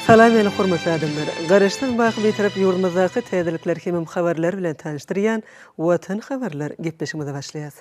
Salam meni hormatly adamlar! Garaşsyz baky Bitarap ýurdumyzdaky täzelikler hemem habarlar bilen tanyşdyrýan Watan habarlar gepleşigimize başlaýas.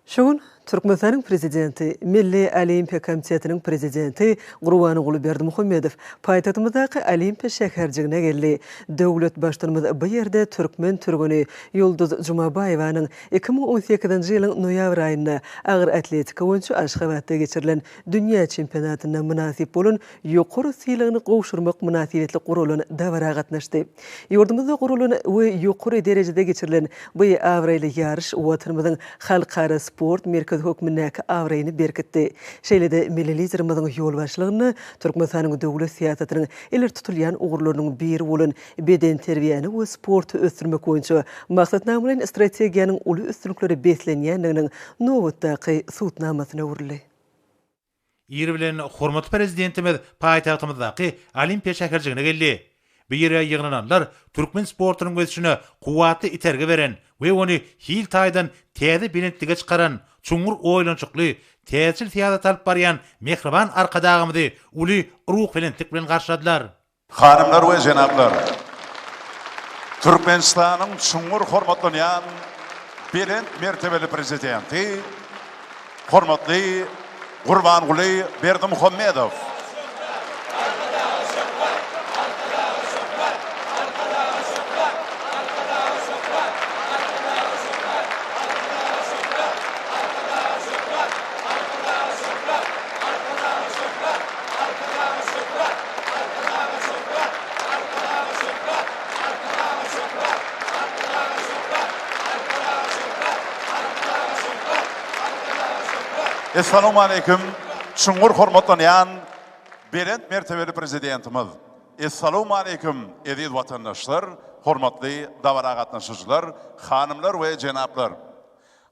Şu gün Türkmenistanyň Prezidenti, Milli Olimpiýa komitetiniň Prezidenti Gurbanguly Berdimuhamedow paýtagtymyzdaky Olimpiýa şäherjigine geldi. Döwlet Baştutanymyz bu ýerde türkmen türgeni Ýulduz Jumabaýewanyň 2018-nji ýylyň noýabr aýynda agyr atletika boýunça Aşgabatda geçirilen dünýä çempionatynda mynasyp bolan ýokary sylagyny gowşurmak mynasybetli guralan dabara gatnaşdy. Ýurdumyzda guralan we ýokary derejede geçirilen bu abraýly ýaryş Watanymyzyň halkara sport merkezi hökmündäki abraýyny berkitdi. Şeýle-de milli Liderimiziň ýolbaşçylygynda Türkmenistanyň döwlet syýasatynyň ileri tutulýan ugurlarynyň biri bolan bedenterbiýäni we sporty ösdürmek boýunça maksatnamalaýyn strategiýanyň uly üstünliklere beslenýändiginiň nobatdaky subutnamasyna öwrüldi. Ir bilen hormatly Prezidentimiz paýtagtymyzdaky Olimpiýa şäherjigine geldi. Bu ýere ýygnananlar türkmen sportunyň ösüşine kuwwatly itergi beren we ony hil taýdan täze belentlige çykaran, çuňňur oýlanyşykly, täzeçil syýasat alyp barýan mähriban Arkadagymyzy uly ruhubelentlik bilen garşyladylar. Hanymlar we jenaplar! Türkmenistanyň çuňňur hormatlanýan belent mertebeli Prezidenti hormatly Gurbanguly Berdimuhamedow! Arkadaga şöhrat! Arkadaga şöhrat! Arkadaga şöhrat! Arkadaga şöhrat! Arkadaga şöhrat! Arkadaga şöhrat! Arkadaga şöhrat! Arkadaga şöhrat! Essalawmaleýkim, çuňňur hormatlanýan belent mertebeli Prezidentimiz! Essalawmaleýkim, eziz watandaşlar, hormatly dabara gatnaşyjylar, hanymlar we jenaplar!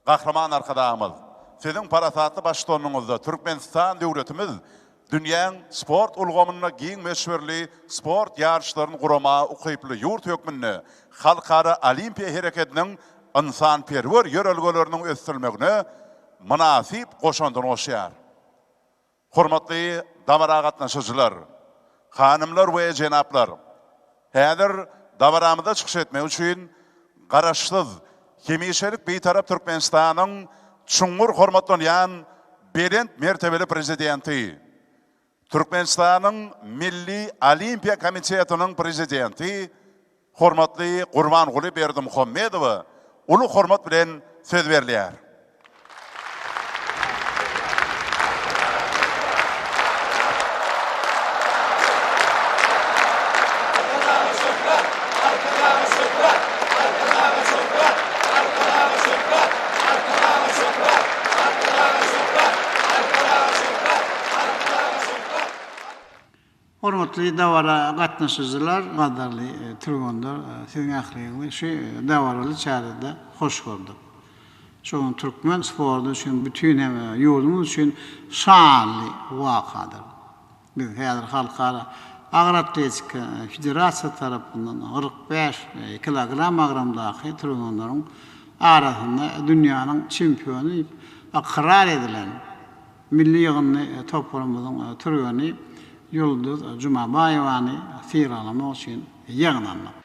Gahryman Arkadagymyz, Siziň parasatly baştutanyňyzda Türkmenistan döwletimiz dünýäň sport ulgamynda giň möçberli sport ýaryşlaryny guramaga ukyply ýurt hökmünde halkara olimpiýa hereketiniň ynsanperwer ýörelgeleriniň ösdürilmegine mynasyp goşandyny goşýar. Hormatly dabara gatnaşyjylar, hanymlar we jenaplar! Häzir dabaramyzda çykyş etmek üçin Garaşsyz, hemişelik Bitarap Türkmenistanyň çuňňur hormatlanýan belent mertebeli Prezidenti, Türkmenistanyň Milli Olimpiýa komitetiniň Prezidenti Hormatly Gurbanguly Berdimuhamedowa uly hormat bilen söz berilýär. Arkadaga şöhrat! Arkadaga şöhrat! Arkadaga şöhrat! Arkadaga şöhrat! Arkadaga şöhrat! Arkadaga şöhrat! Arkadaga şöhrat! Arkadaga şöhrat! Hormatly dabara gatnaşyjylar, gadyrly türgenler, siziň ähliňizi şu dabaraly çärede hoş gördük. Şu gün türkmen sporty üçin, bütin hem ýurdumyz üçin şanly wakadyr. Biz häzir Halkara agyr atletika federasiýasy tarapyndan 45 kilogram agramdaky türgenleriň arasynda dünýäniň çempiony diýip ykrar edilen Milli ýygyndy toparymyzyň türgeni Ýulduz Jumabaýewany sylaglamak üçin ýygnandyk.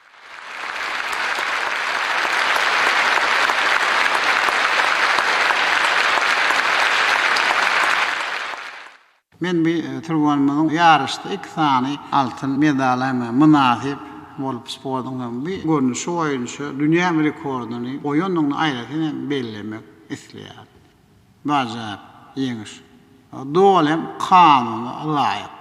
Men bu türgenimiziň ýaryşda iki sany altyn medala hem mynasyp bolup sportuň hem bu görnüşi boýunça dünýä rekordyny goýandygyny aýratyn hem bellemek isleýärin. Bu ajaýyp ýeňiş doly hem kanuna laýykdyr.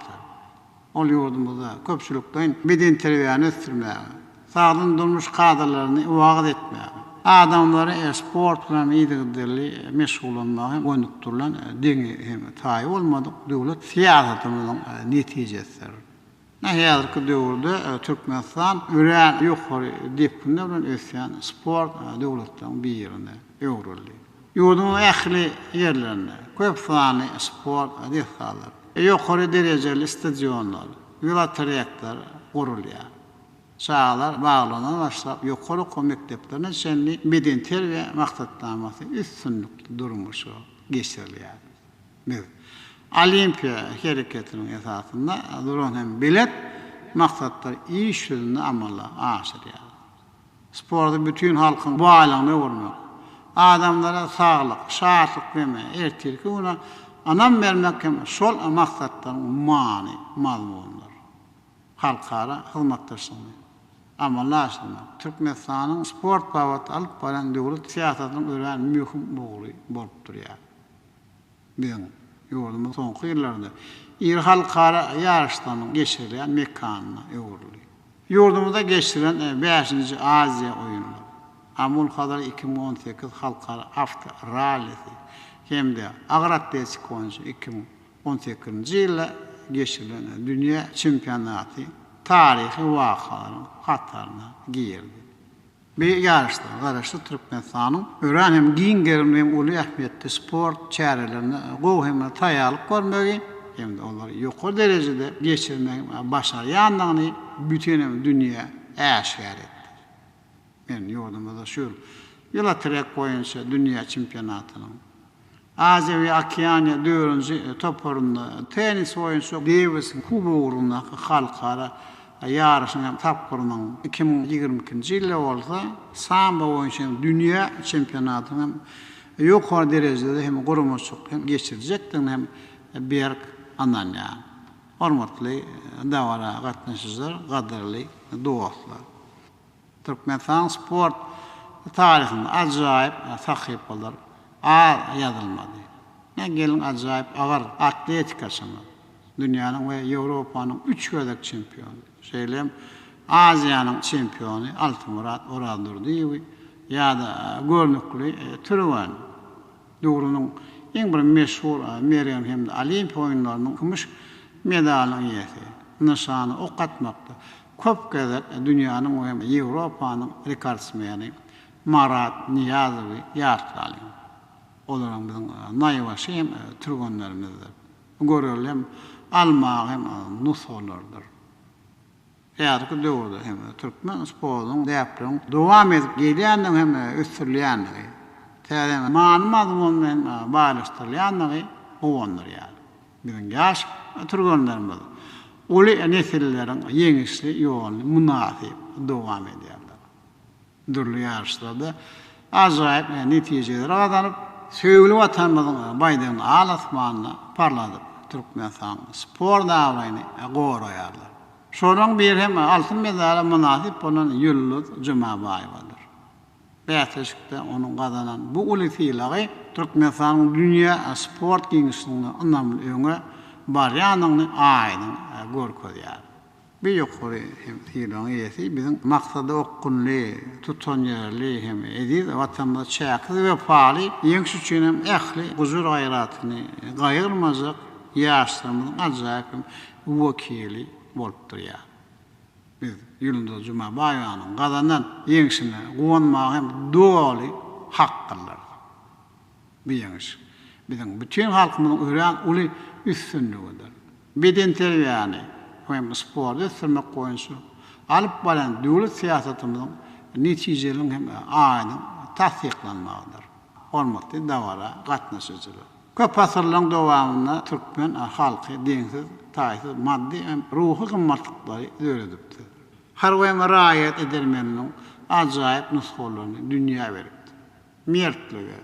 Ol ýurdumyzda köpçülikleýin bedenterbiýäni ösdürmäge, sagdyn durmuş kadalaryny wagyz etmäge, adamlary sport bilen yzygiderli meşgullanmaga gönükdirilen deňi hem taýy bolmadyk döwlet syýasatymyzyň netijesidir. Häzirki döwürde Türkmenistan örän ýokary depginler bilen ösýän sport döwletleriň birine öwrüldi. Ýurduň ähli ýerlerinde köp sanly sport desgalary, ýokary derejeli stadionlar, welotrekler gurulýar. Çagalar baglaryndan başlap, ýokary okuw mekdeplerine çenli bedenterbiýe maksatnamasy üstünlikli durmuşa geçirilýär. Biz. Olimpiýa hereketiniň esasynda duran hem belent maksatlary iş ýüzünde amala aşyrýar. Sporty bütin halkyň baýlygyna öwürmek, adamlara saglyk, şatlyk hem ertirki güne ynam bermek hem şol maksatlaryň many mazmunydyr. Halkara hyzmatdaşlygyny amala aşyrmak Türkmenistanyň sport babatda alyp barýan döwlet syýasatynyň örän möhüm ugry bolup durýar. Biziň ýurdumyz soňky ýyllarda iri halkara ýaryşlarynyň geçirilýän mekanyna öwrüldi. Ýurdumyzda geçirilen bäşinji Aziýa oýunlary, Amul-Hazar 2018 halkara awtorallisi hem-de agyr atletika boýunça 2018-nji ýylda geçirilen dünýä çempionaty taryhy wakalaryň hataryna girdi. Bu ýaryşlar Garaşsyz Türkmenistanyň örän hem giň gerimli hem uly ähmiýetli sport çärelerine gowy hem taýýarlyk görmegi hem-de olary ýokary derejede geçirmegi başarýandygyny bütin hem dünýä äşgär etdi. Men ýurdumyzda şu ýyl welotrek boýunça dünýä çempionatynyň Aziýa we Okeaniýa dördünji toparynda tennis boýunça Dewisiň kubogy ugrundaky halkara ýaryşyň hem tapgyrynyň, 2022-nji ýylda bolsa sambo boýunça hem dünýä çempionatynyň hem ýokary derejede hem guramaçylykly hem geçiriljekdigine hem berk ynanýaryn. Hormatly dabara gatnaşyjylar, gadyrly dostlar! Türkmenistanyň sport taryhynda ajaýyp sahypalar az ýazylmady. Ine, geliň ajaýyp agyr atletikaçymyz, dünýäniň we Ýewropanyň üç gezek çempiony, şeýle hem Aziýanyň çempiony Altymyrat Orazdurdyýewi ýa-da görnükli türgen, Döwrüniň iň bir meşhur mergen hem-de Olimpiýa oýunlarynyň kümüş medalynyň eýesi, nyşana ok atmakda köp gezek dünýäniň we hem Ýewropanyň rekordsmeni Marat Nyýazowy ýatlalyň. Olaryň biziň naýbaşy hem türgenlerimizdir. Görelde hem almaga hem nusgalardyr. Häzirki döwürde hem türkmen sportunyň däpleriniň dowam edip gelýändigi hem ösdürilýändigi, täze many-mazmun bilen baýlaşdyrylýandygy guwandyrýar. Biziň ýaş türgenlerimiz uly nesilleriň ýeňişli ýoluny mynasyp dowam edýärler. Dürli ýaryşlarda ajaýyp netijeleri gazanyp, söýgüli Watanymyzyň baýdagyny al asmanda parladyp, Türkmenistanyň sport abraýyny goraýarlar. Şolaryň biri hem altyn medala mynasyp bolan Ýulduz Jumabaýewadyr. Bäsleşikde onuň gazanan bu uly sylagy Türkmenistanyň dünýä sport giňişliginde ynamly öňe barýandygyny aýdyň görkezýär. Bu ýokary hem sylagyň eýesi biziň maksada okgunly, tutanýerli hem eziz Watanymyza çäksiz wepaly, ýeňiş üçin hem ähli gujur-gaýratyny gaýgyrmajak ýaşlarymyzyň ajaýyp hem wekili bolup durýar. Biz Ýulduz Jumabaýewanyň gazanan ýeňşine guwanmaga hem doly haklydyrys. Bu ýeňiş biziň bütin halkymyzyň örän uly üstünligidir. Bedenterbiýäni hem sporty ösdürmek boýunça alyp barýan döwlet syýasatymyzyň netijeliginiň hem aýdyň tassyklanmagydyr. Hormatly dabara gatnaşyjylar! Köp asyrlaryň dowamynda türkmen halky deňsiz-taýsyz maddy hem ruhy gymmatlyklary döredipdir. Harby hem raýat edermenligiň ajaýyp nusgalaryny dünýä beripdir. Mertlige,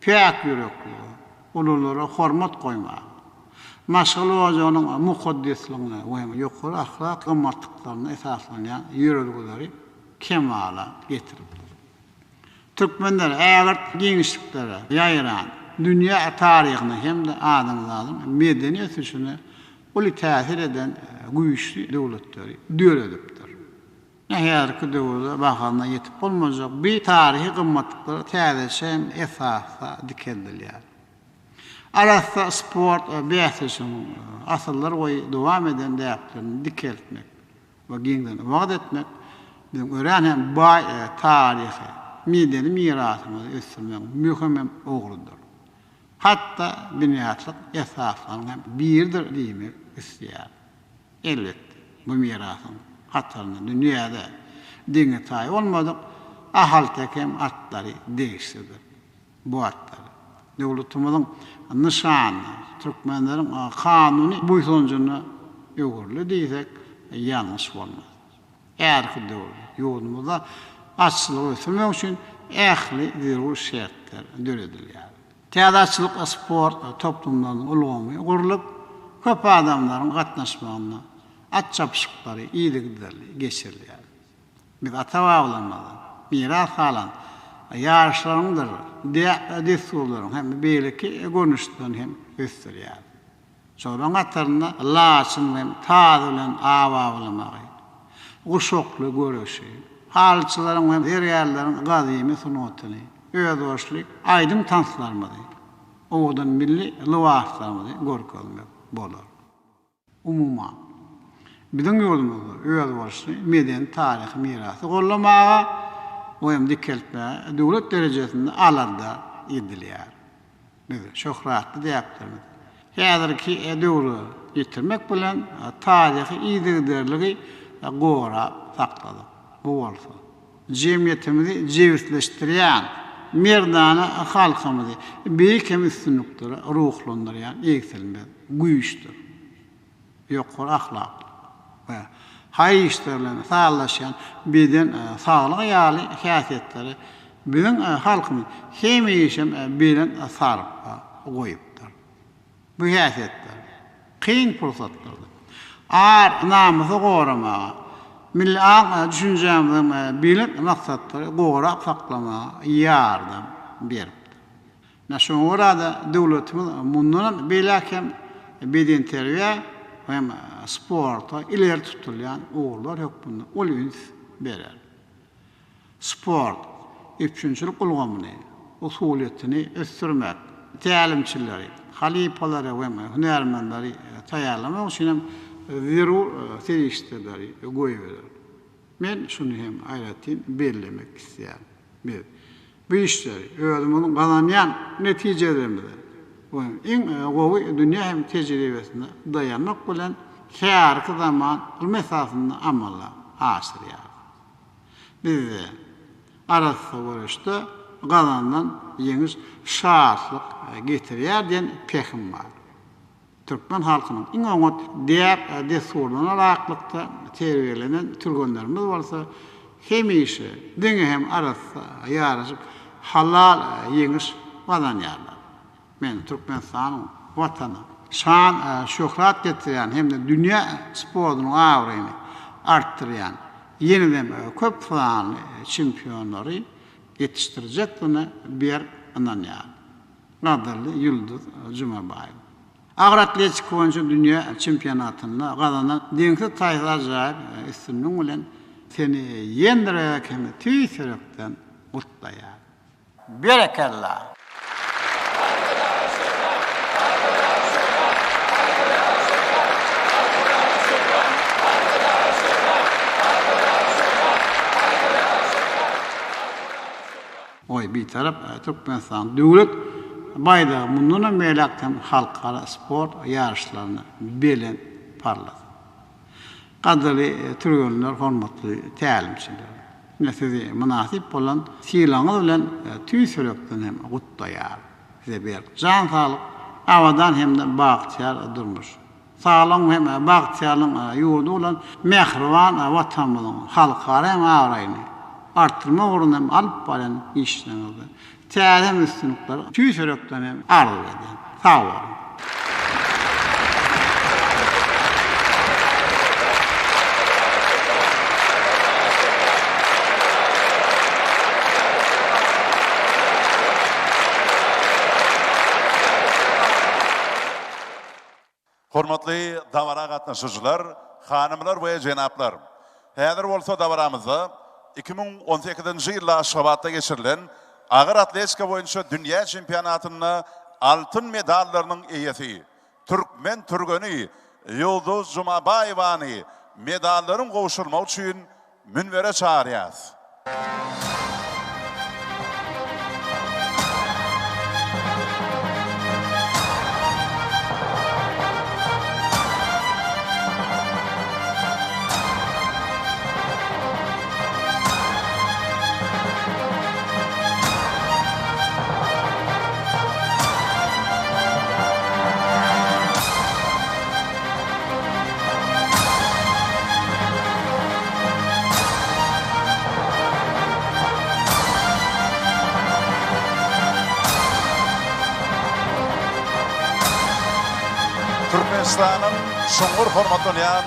päk ýüreklige, ululara hormat goýmaga, maşgala ojagynyň mukaddesligine we ýokary ahlak gymmatlyklaryna esaslanýan ýörelgeleri kemala getiripdir. Türkmenler ägirt giňişliklere ýaýran, dünýä taryhyna hem-de adamzadyň medeni ösüşine uly täsir eden güýçli döwletleri döredipdir. Häzirki döwürde bahasyna ýetip bolmajak bu taryhy gymmatlyklar täzeçe hem esasda dikeldilýär. Arassa sport bäsleşiginiň asyrlar boýy dowam eden däplerini dikeltmek we giňden wagyz etmek biziň örän hem baý taryhy, medeni mirasymyzy ösdürmegiň möhüm hem ugrudyr. Hatda binýatlyk esaslaryň hem biridir diýmek isleýärin. Elbetde, bu mirasyň hatarynda dünýäde deňi-taýy bolmadyk ahalteke hem atlary degişlidir. Bu atlar. Döwletimiziň nyşanyna, türkmenleriň kanuny buýsanjyna öwrüldi diýsek, ýalňyş bolmaz. Häzirki döwürde ýurdumyzda atçylygy ösdürmek üçin ähli zerur şertler döredilýär. Täze atçylyk sport toplumlarynyň ulgamy gurlup, köp adamlaryň gatnaşmagynda at çapyşyklary yzygiderli geçirilýär. Biz ata-babalarymyzdan miras galan ýaryşlaryňdyr däp-dessurlaryň hem beýleki görnüşlerini hem ösdürýäris. Şolaryň hatarynda laçyn hem tazy bilen aw awlamagy, guşakly göreşi, halyçylaryň hem zergärleriň gadymy sungatyny, özboluşly aýdym-tanslarymyzy, owadan milli lybaslarymyzy görkezmek bolar. Umuman, biziň ýurdumyzda özboluşly medeni-taryhy mirasy goldamaga we hem dikeltmäge döwlet derejesinde alada edilýär. Biz şöhratly däplerimizi häzirki döwre ýetirmek bilen, taryhy yzygiderligi gorap sakladyk. Bu bolsa, jemgyýetimizi jebisleşdirýän, merdana halkymyzy beýik hem üstünliklere ruhlandyrýan egsilmez güýçdür. Ýokary ahlakly we haýyr işler bilen sazlaşýan beden saglygy ýaly häsiýetleri biziň halkymyz hemişem belent sarpa goýupdyr. Bu häsiýetler kyn pursatlarda ar-namysy goramaga, milli aň-düşünjämiziň belent maksatlary gorap saklamaga ýardam beripdir. Ine, şoňa görä-de, döwletimiz mundanam beýläk hem bedenterbiýä hem sporta ileri tutulýan ugurlar hökmünde uly üns berer. Sport üpjünçilik ulgamyny, usulyýetini ösdürmek, tälimçileri, halypalary we hünärmenleri taýýarlamak üçin hem zerur serişdeleri goýberer. Men şuny hem aýratyn bellemek isleýärin. Biz bu işleri özümiziň gazanýan netijelerimize we iň gowy dünýä hem tejribesine daýanmak bilen häzirki zaman ylmy esasynda amala aşyrýarys. Bizde arassa göreşde gazanylan ýeňiş şatlyk getirýär diýen pähim bar. Türkmen halkynyň iň oňat däp-dessurlaryna laýyklykda terbiýelenen türgenlerimiz bolsa hemişe diňe hem arassa ýaryşyp, halal ýeňiş gazanýarlar. Men Türkmenistanyň Watana şan-şöhrat getirýän hem-de dünýä sportunyň abraýyny artdyrýan ýene-de köp sanly çempionlary ýetişdirjekdigine berk ynanýaryn. Gadyrly Ýulduz Jumabaýewa! Agyr atletika boýunça dünýä çempionatynda gazanan deňsiz-taýsyz ajaýyp üstünligiň bilen seni ýene bir gezek hem tüýs ýürekden gutlaýaryn. Berekella! Arkadaga şöhrat! Arkadaga şöhrat! Arkadaga şöhrat! Arkadaga şöhrat! Arkadaga şöhrat! Arkadaga şöhrat! Arkadaga şöhrat! Arkadaga şöhrat! Goý, Bitarap Türkmenistanyň Döwlet baýdagy mundanam beýläk hem halkara sport ýaryşlarynda belent parlasyn! Gadyrly türgenler, hormatly tälimçiler! Ine sizi mynasyp bolan sylagyňyz bilen tüýs ýürekden hem gutlaýaryn. Size berk jan saglyk, abadan hem-de bagtyýar durmuş, saglygyň hem bagtyýarlygyň ýurdy bolan mähriban Watanymyzyň halkara hem abraýyny artdyrmak ugrunda hem alyp barýan işleriňizde täze hem üstünlikleri tüýs ýürekden hem arzuw edýän. Sag boluň! Hormatly dabara gatnaşyjylar, hanymlar we jenaplar! Häzir bolsa dabaramyzda 2018-nji ýylda Aşgabatda geçirilen agyr atletika boýunça dünýä çempionatynda altyn medallarynyň eýesi, türkmen türgeni Ýulduz Jumabaýewany medallaryň gowşurylmagy üçin münbere çagyrýarys. Türkmenistanyň çuňňur hormatlanýan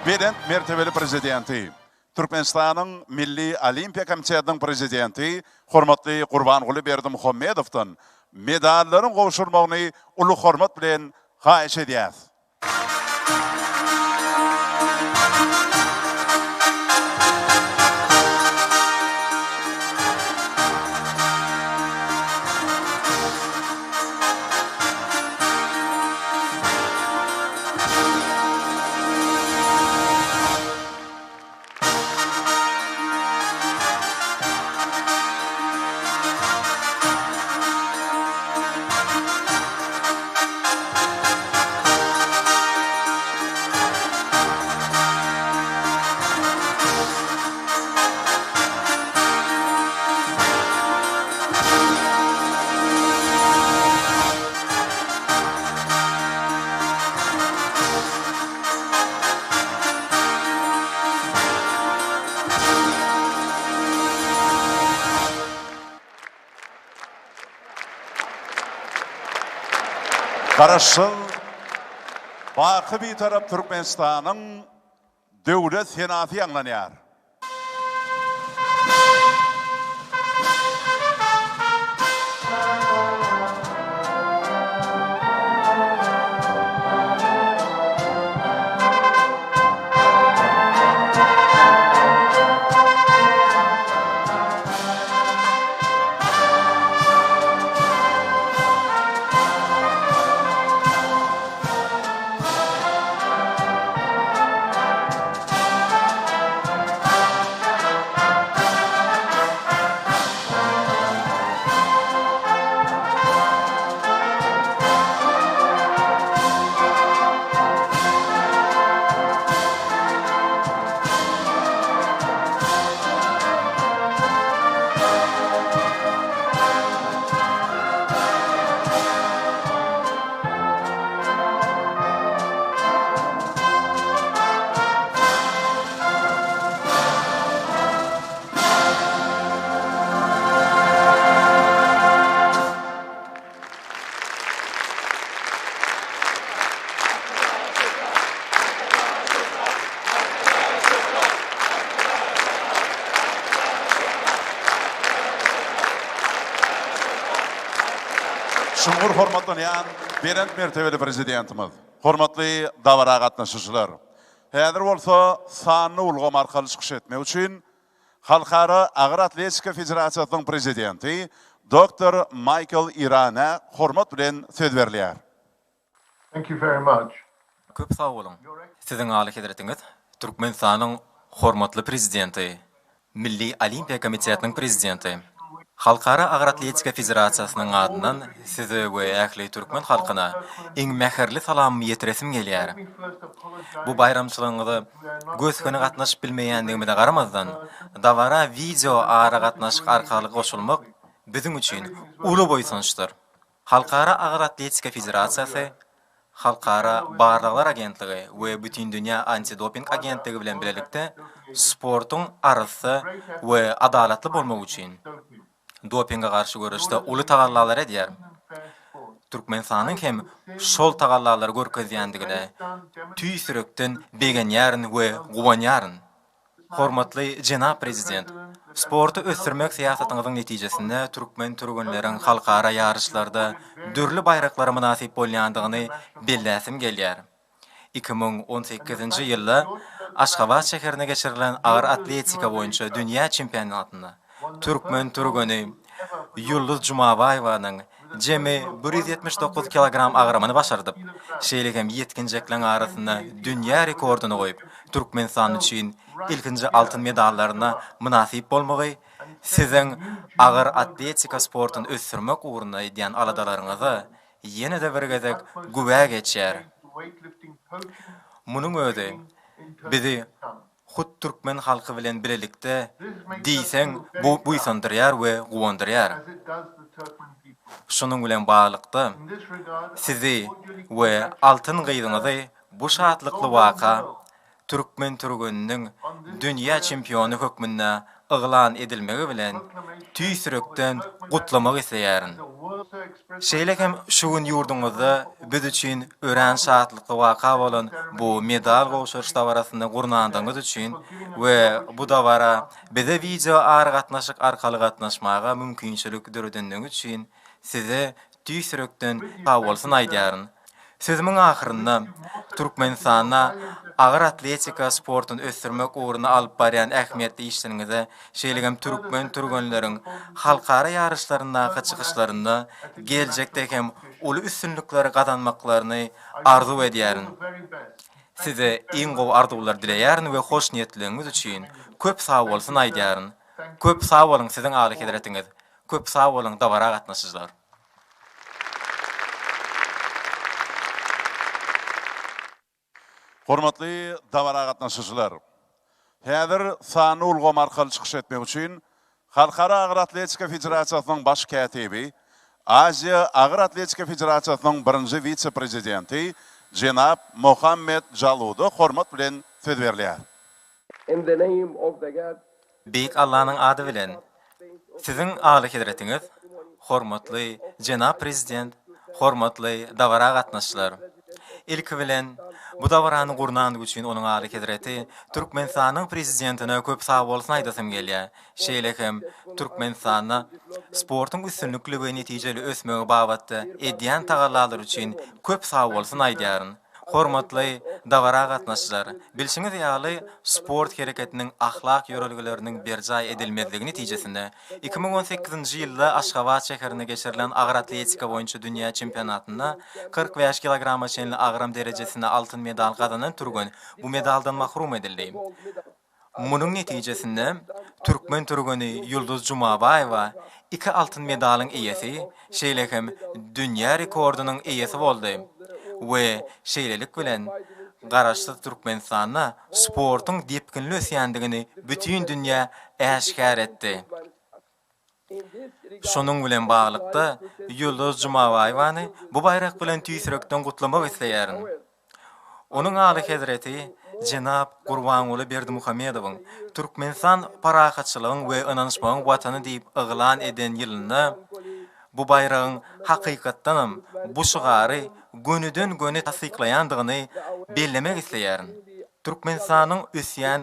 belent mertebeli Prezidenti, Türkmenistanyň Milli Olimpiýa komitetiniň Prezidenti hormatly Gurbanguly Berdimuhamedowdan medallaryň gowşurylmagyny uly hormat bilen haýyş edýäris. Garaşsyz, baky Bitarap Türkmenistanyň Döwlet senasy ýaňlanýar. Çuňňur hormatlanýan belent mertebeli Prezidentimiz, hormatly dabara gatnaşyjylar! Häzir bolsa sanly ulgam arkaly çykyş etmek üçin Halkara agyr atletika federasiýasynyň prezidenti doktor Maýkl Iranä hormat bilen söz berilýär. Thank you very much. Köp sag boluň. Siziň Alyhezretiňiz Türkmenistanyň hormatly Prezidenti, Milli Olimpiýa komitetiniň prezidenti, Halkara agyr atletika federasiýasynyň adyndan Size we ähli türkmen halkyna iň mähirli salamymy ýetiresim gelýär. Bu baýramçylygyňyza gös-göni gatnaşyp bilmeýändigimize garamazdan, dabara wideo aragatnaşyk arkaly goşulmak biziň üçin uly buýsançdyr. Halkara agyr atletika federasiýasy, Halkara barlaglar agentligi we Bütindünýä antidoping agentligi bilen bilelikde sportuň arassa we adalatly bolmagy üçin dopinge garşy göreşde uly tagallalary edýär. Türkmenistanyň hem şol tagallalary görkezýändigine tüýs ýürekden begenýärin we guwanýaryn. Hormatly jenap Prezident, sporty ösdürmek syýasatyňyzyň netijesinde türkmen türgenleriň halkara ýaryşlarda dürli baýraklara mynasyp bolýandygyny belläsim gelýär. 2018-nji ýylda Aşgabat şäherinde geçirilen agyr atletika boýunça dünýä çempionatynda türkmen türgeni Ýulduz Jumabaýewanyň jemi 179 kilogram agramyny başardyp, şeýle hem ýetginjekleň arasynda dünýä rekordyny goýup, Türkmenistan üçin ilkinji altyn medallaryna mynasyp bolmagy siziň agyr atletika sportuny ösdürmek ugrunda edýän aladalaryňyza ýene-de bir gezek güwä geçýär. Munuň özi bizi hut türkmen halky bilen bilelikde diýseň buýsandyrýar we guwandyrýar. Şunuň bilen baglylykda, sizi we altyn gyzyňyzy bu şatlykly waka, türkmen türgeniniň dünýä çempiony hökmünde. yglan edilmegi bilen tüýs ýürekden gutlamak isleýärin. Şeýle hem şu gün ýurduňyzda biz üçin örän şatlykly waka bolan bu medal gowşuryş dabarasyny gurnandygyňyz üçin we bu dabara bize wideo aragatnaşyk arkaly gatnaşmaga mümkinçilik döredendigiňiz üçin size tüýs ýürekden sagbolsun aýdýaryn. Sözümiň ahyrynda, Türkmenistanda agyr atletika sportuny ösdürmek ugrunda alyp barýan ähmiýetli işleriňize, şeýle hem türkmen türgenleriň halkara ýaryşlaryndaky çykyşlarynda geljekde hem uly üstünlikleri gazanmaklaryny arzuw edýärin. Size iň gowy arzuwlary dileýärin we hoşniýetliligiňiz üçin köp sagbolsun aýdýaryn. Köp sag boluň Siziň Alyhezretiňiz! Köp sag boluň dabara gatnaşyjylar! Hormatly dabara gatnaşyjylar! Häzir sanly ulgam arkaly çykyş etmek üçin Halkara agyr atletika federasiýasynyň baş kätibi, Aziýa agyr atletika federasiýasynyň birinji wise-prezidenti jenap Mohammed Jaluda hormat bilen söz berilýär. Beýik Allanyň ady bilen, Siziň Alyhezretiňiz, hormatly jenap Prezident, hormatly dabara gatnaşyjylar! Ilki bilen, bu dabarany gurnandygy üçin Onuň Alyhezreti Türkmenistanyň Prezidentine köp sagbolsun aýdasym gelýär. Şeýle hem Türkmenistanda sportuň üstünlikli we netijeli ösmegi babatda edýän tagallalary üçin köp sagbolsun aýdýaryn. Hormatly dabara gatnaşyjylar! Bilşiňiz ýaly, sport hereketiniň ahlak ýörelgeleriniň berjaý edilmezligi netijesinde, 2018-nji ýylda Aşgabat şäherinde geçirilen agyr atletika boýunça dünýä çempionatynda 45 kilograma çenli agram derejesinde altyn medal gazanan türgen bu medaldan mahrum edildi. Munuň netijesinde, türkmen türgeni Ýulduz Jumabaýewa iki altyn medalyň eýesi, şeýle hem dünýä rekordynyň eýesi boldy we şeýlelik bilen, Garaşsyz Türkmenistanda sportuň depginli ösýändigini bütin dünýä äşgär etdi. Şunuň bilen baglylykda, Ýulduz Jumabaýewany bu baýrak bilen tüýs ýürekden gutlamak isleýärin. Onuň Alyhezreti jenap Gurbanguly Berdimuhamedowyň Türkmenistan parahatçylygyň we ynanyşmagyň Watany diýip yglan eden ýylynda bu baýragyň hakykatdanam bu şygary gönüden-göni tassyklaýandygyny bellemek isleýärin. Türkmenistanyň ösýän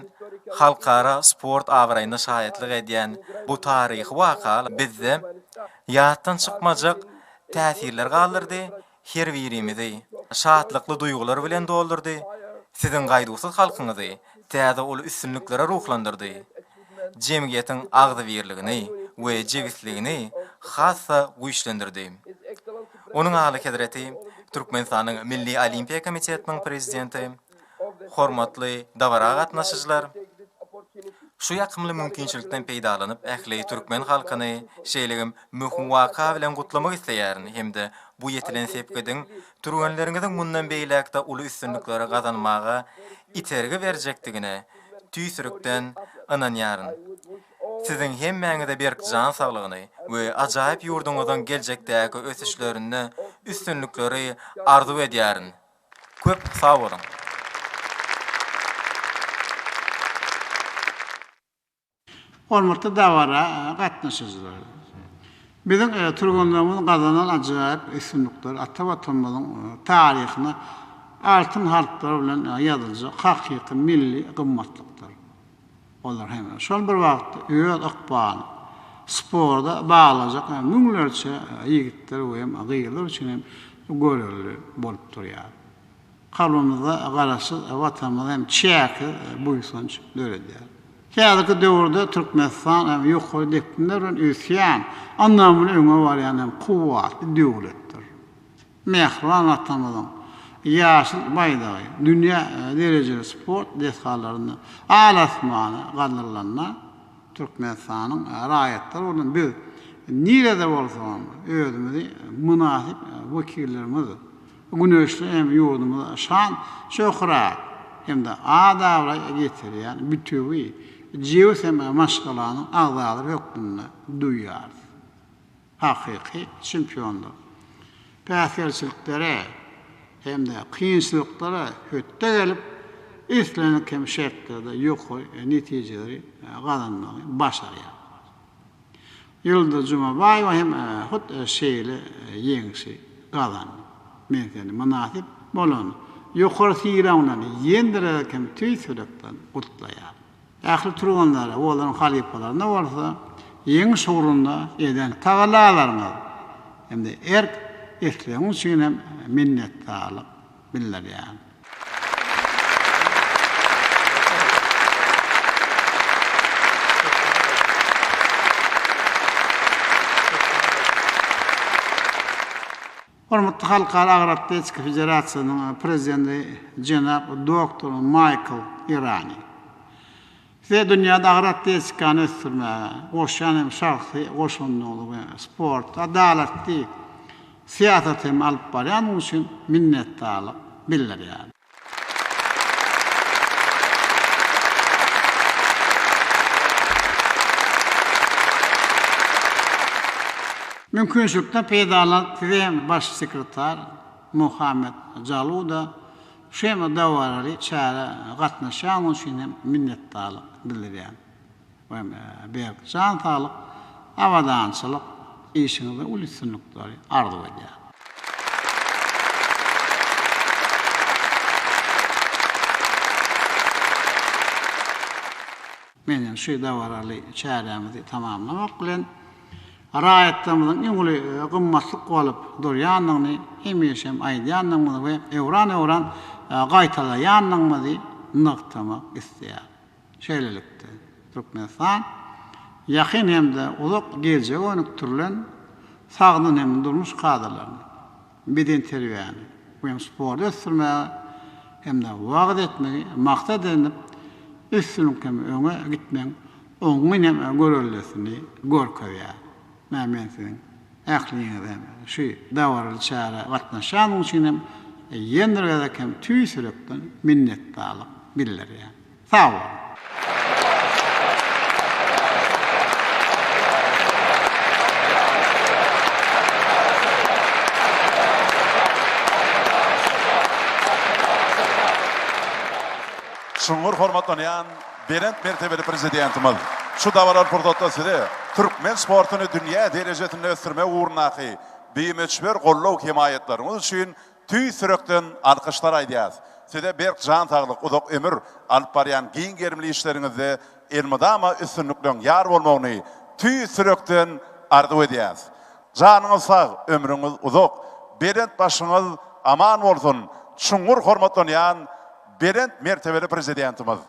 halkara sport abraýyna şaýatlyk edýän bu taryhy waka bizde ýatdan çykmajak täsirler galdyrdy, her birimizi şatlykly duýgular bilen doldurdy, siziň gaýduwsyz halkyňyzy täze uly üstünliklere ruhlandyrdy, jemgyýetiň agzybirligini we jebisligini has-da güýçlendirdi. Onuň Alyhezreti Türkmenistanyň Milli Olimpiýa komitetiniň prezidenti, Hormatly dabara gatnaşyjylar! Şu ýakymly mümkinçilikden peýdalanyp, ähli türkmen halkyny şeýle hem möhüm waka bilen gutlamak isleýärin hem-de bu ýetilen sepgidiň türgenleriňiziň mundan beýläk-de uly üstünlikleri gazanmaga itergi berjekdigine tüýs ýürekden ynanýaryn. Siziň hemmäňize berk jan saglygyny we ajaýyp ýurduňyzyň geljekdäki ösüşlerinde üstünlikleri arzuw edýärin. Köp sag boluň. Hormatly dabara gatnaşyjylar! Biziň türgenlerimiziň gazanan ajaýyp üstünlikleri ata Watanymyzyň taryhyna altyn harplar bilen ýazyljak hakyky milli gymmatlykdyr. Olar hem şol bir wagtda öz ykbalyny sporda baglajak müňlerçe ýigitler we hem gyzlar üçin hem görelde bolup durýar. Kalbymyzda Garaşsyz Watanymyza hem çäksiz buýsanç döredýär. Häzirki döwürde Türkmenistan hem ýokary depginler bilen ösýän, ynamly öňe barýan hem kuwwatly döwletdir. Mähriban Watanymyzyň ýaşyl baýdagy dünýä derejeli sport desgalarynda al-asmana galdyrylanda, Türkmenistanyň raýatlary bolan biz nirede bolsagam özümizi mynasyp wekillerimiz, güneşli hem ýurdumyza şan-şöhrat hem-de at-abraý getirýän bütewi, jebis hem maşgalanyň agzalary hökmünde duýýarys. Hakyky çempionlar päsgelçiliklere hem-de kynçylyklara hötde gelip, islendik hem şertlerde ýokary netijeleri gazanmagy başarýar. Ýyldyz Jumabaýewa hem hut şeýle ýeňşi gazandy. Men seni mynasyp bolan ýokary sylagyňdan ýene-de hem tüýs ýürekden gutlaýaryn. Ähli türgenlere we olaryň halypalaryna bolsa ýeňiş ugrunda eden tagallalaryňyz hem-de erk-islegiňiz üçin hem minnetdarlyk bildirýärin. Hormatly Halkara agyr atletika federasiýasynyň prezidenti jenap doktor Maýkl Irani. Size dünýäde agyr atletikany ösdürmäge goşýan hem şahsy goşandyňyzy we sportda adalatly syýasaty hem alyp barýandygyňyz üçin minnetdarlyk bildirýärin. Mümkinçilikden peýdalanyp size hem Baş sekretar Mohamed Jaluda şu hem dabaraly çärä gatnaşýandygy üçin hem minnetdarlyk bildirýän. We berk jan saglyk, abadançylyk, işiňizde uly üstünlikleri arzuw edýän. Men hem şu dabaraly çärämizi tamamlamak bilen, raýatlarymyzyň iň uly gymmatlyk bolup durýandygyny hemişe hem aýdýandygymyzy we öwran-öwran gaýtalaýandygymyzy nygtamak isleýärin. Şeýlelikde, Türkmenistan ýakyn hem-de uzak geljege gönükdirilen sagdyn hem durmuş kadalaryny, bedenterbiýäni we hem sporty ösdürmäge hem-de wagyz etmegi maksat edinip, üstünlik hem öňe gitmegiň oňyn hem göreldesini görkezýär. Mä men siziň ähliňize hem şu dabaraly çärä gatnaşýanyň üçin hem ýene bir gezek hem tüýs ýürekden minnetdarlyk bildirýän. Sag boluň! Çuňňur hormatlanýan Belent mertebeli Prezidentimiz, şu dabaraly pursatda Size türkmen sportuny dünýä derejesinde ösdürmek ugrundaky bimöçber goldaw-hemaýatlaryňyz üçin tüýs ýürekden alkyşlar aýdýarys. Size berk jan saglyk, uzak ömür, alyp barýan giň gerimli işleriňizde elmydama üstünlikleň ýar bolmagyny tüýs ýürekden arzuw edýäris. Janyňyz sag, ömrüňiz uzak, belent başyňyz aman bolsun, çuňňur hormatlanýan Belent mertebeli Prezidentimiz!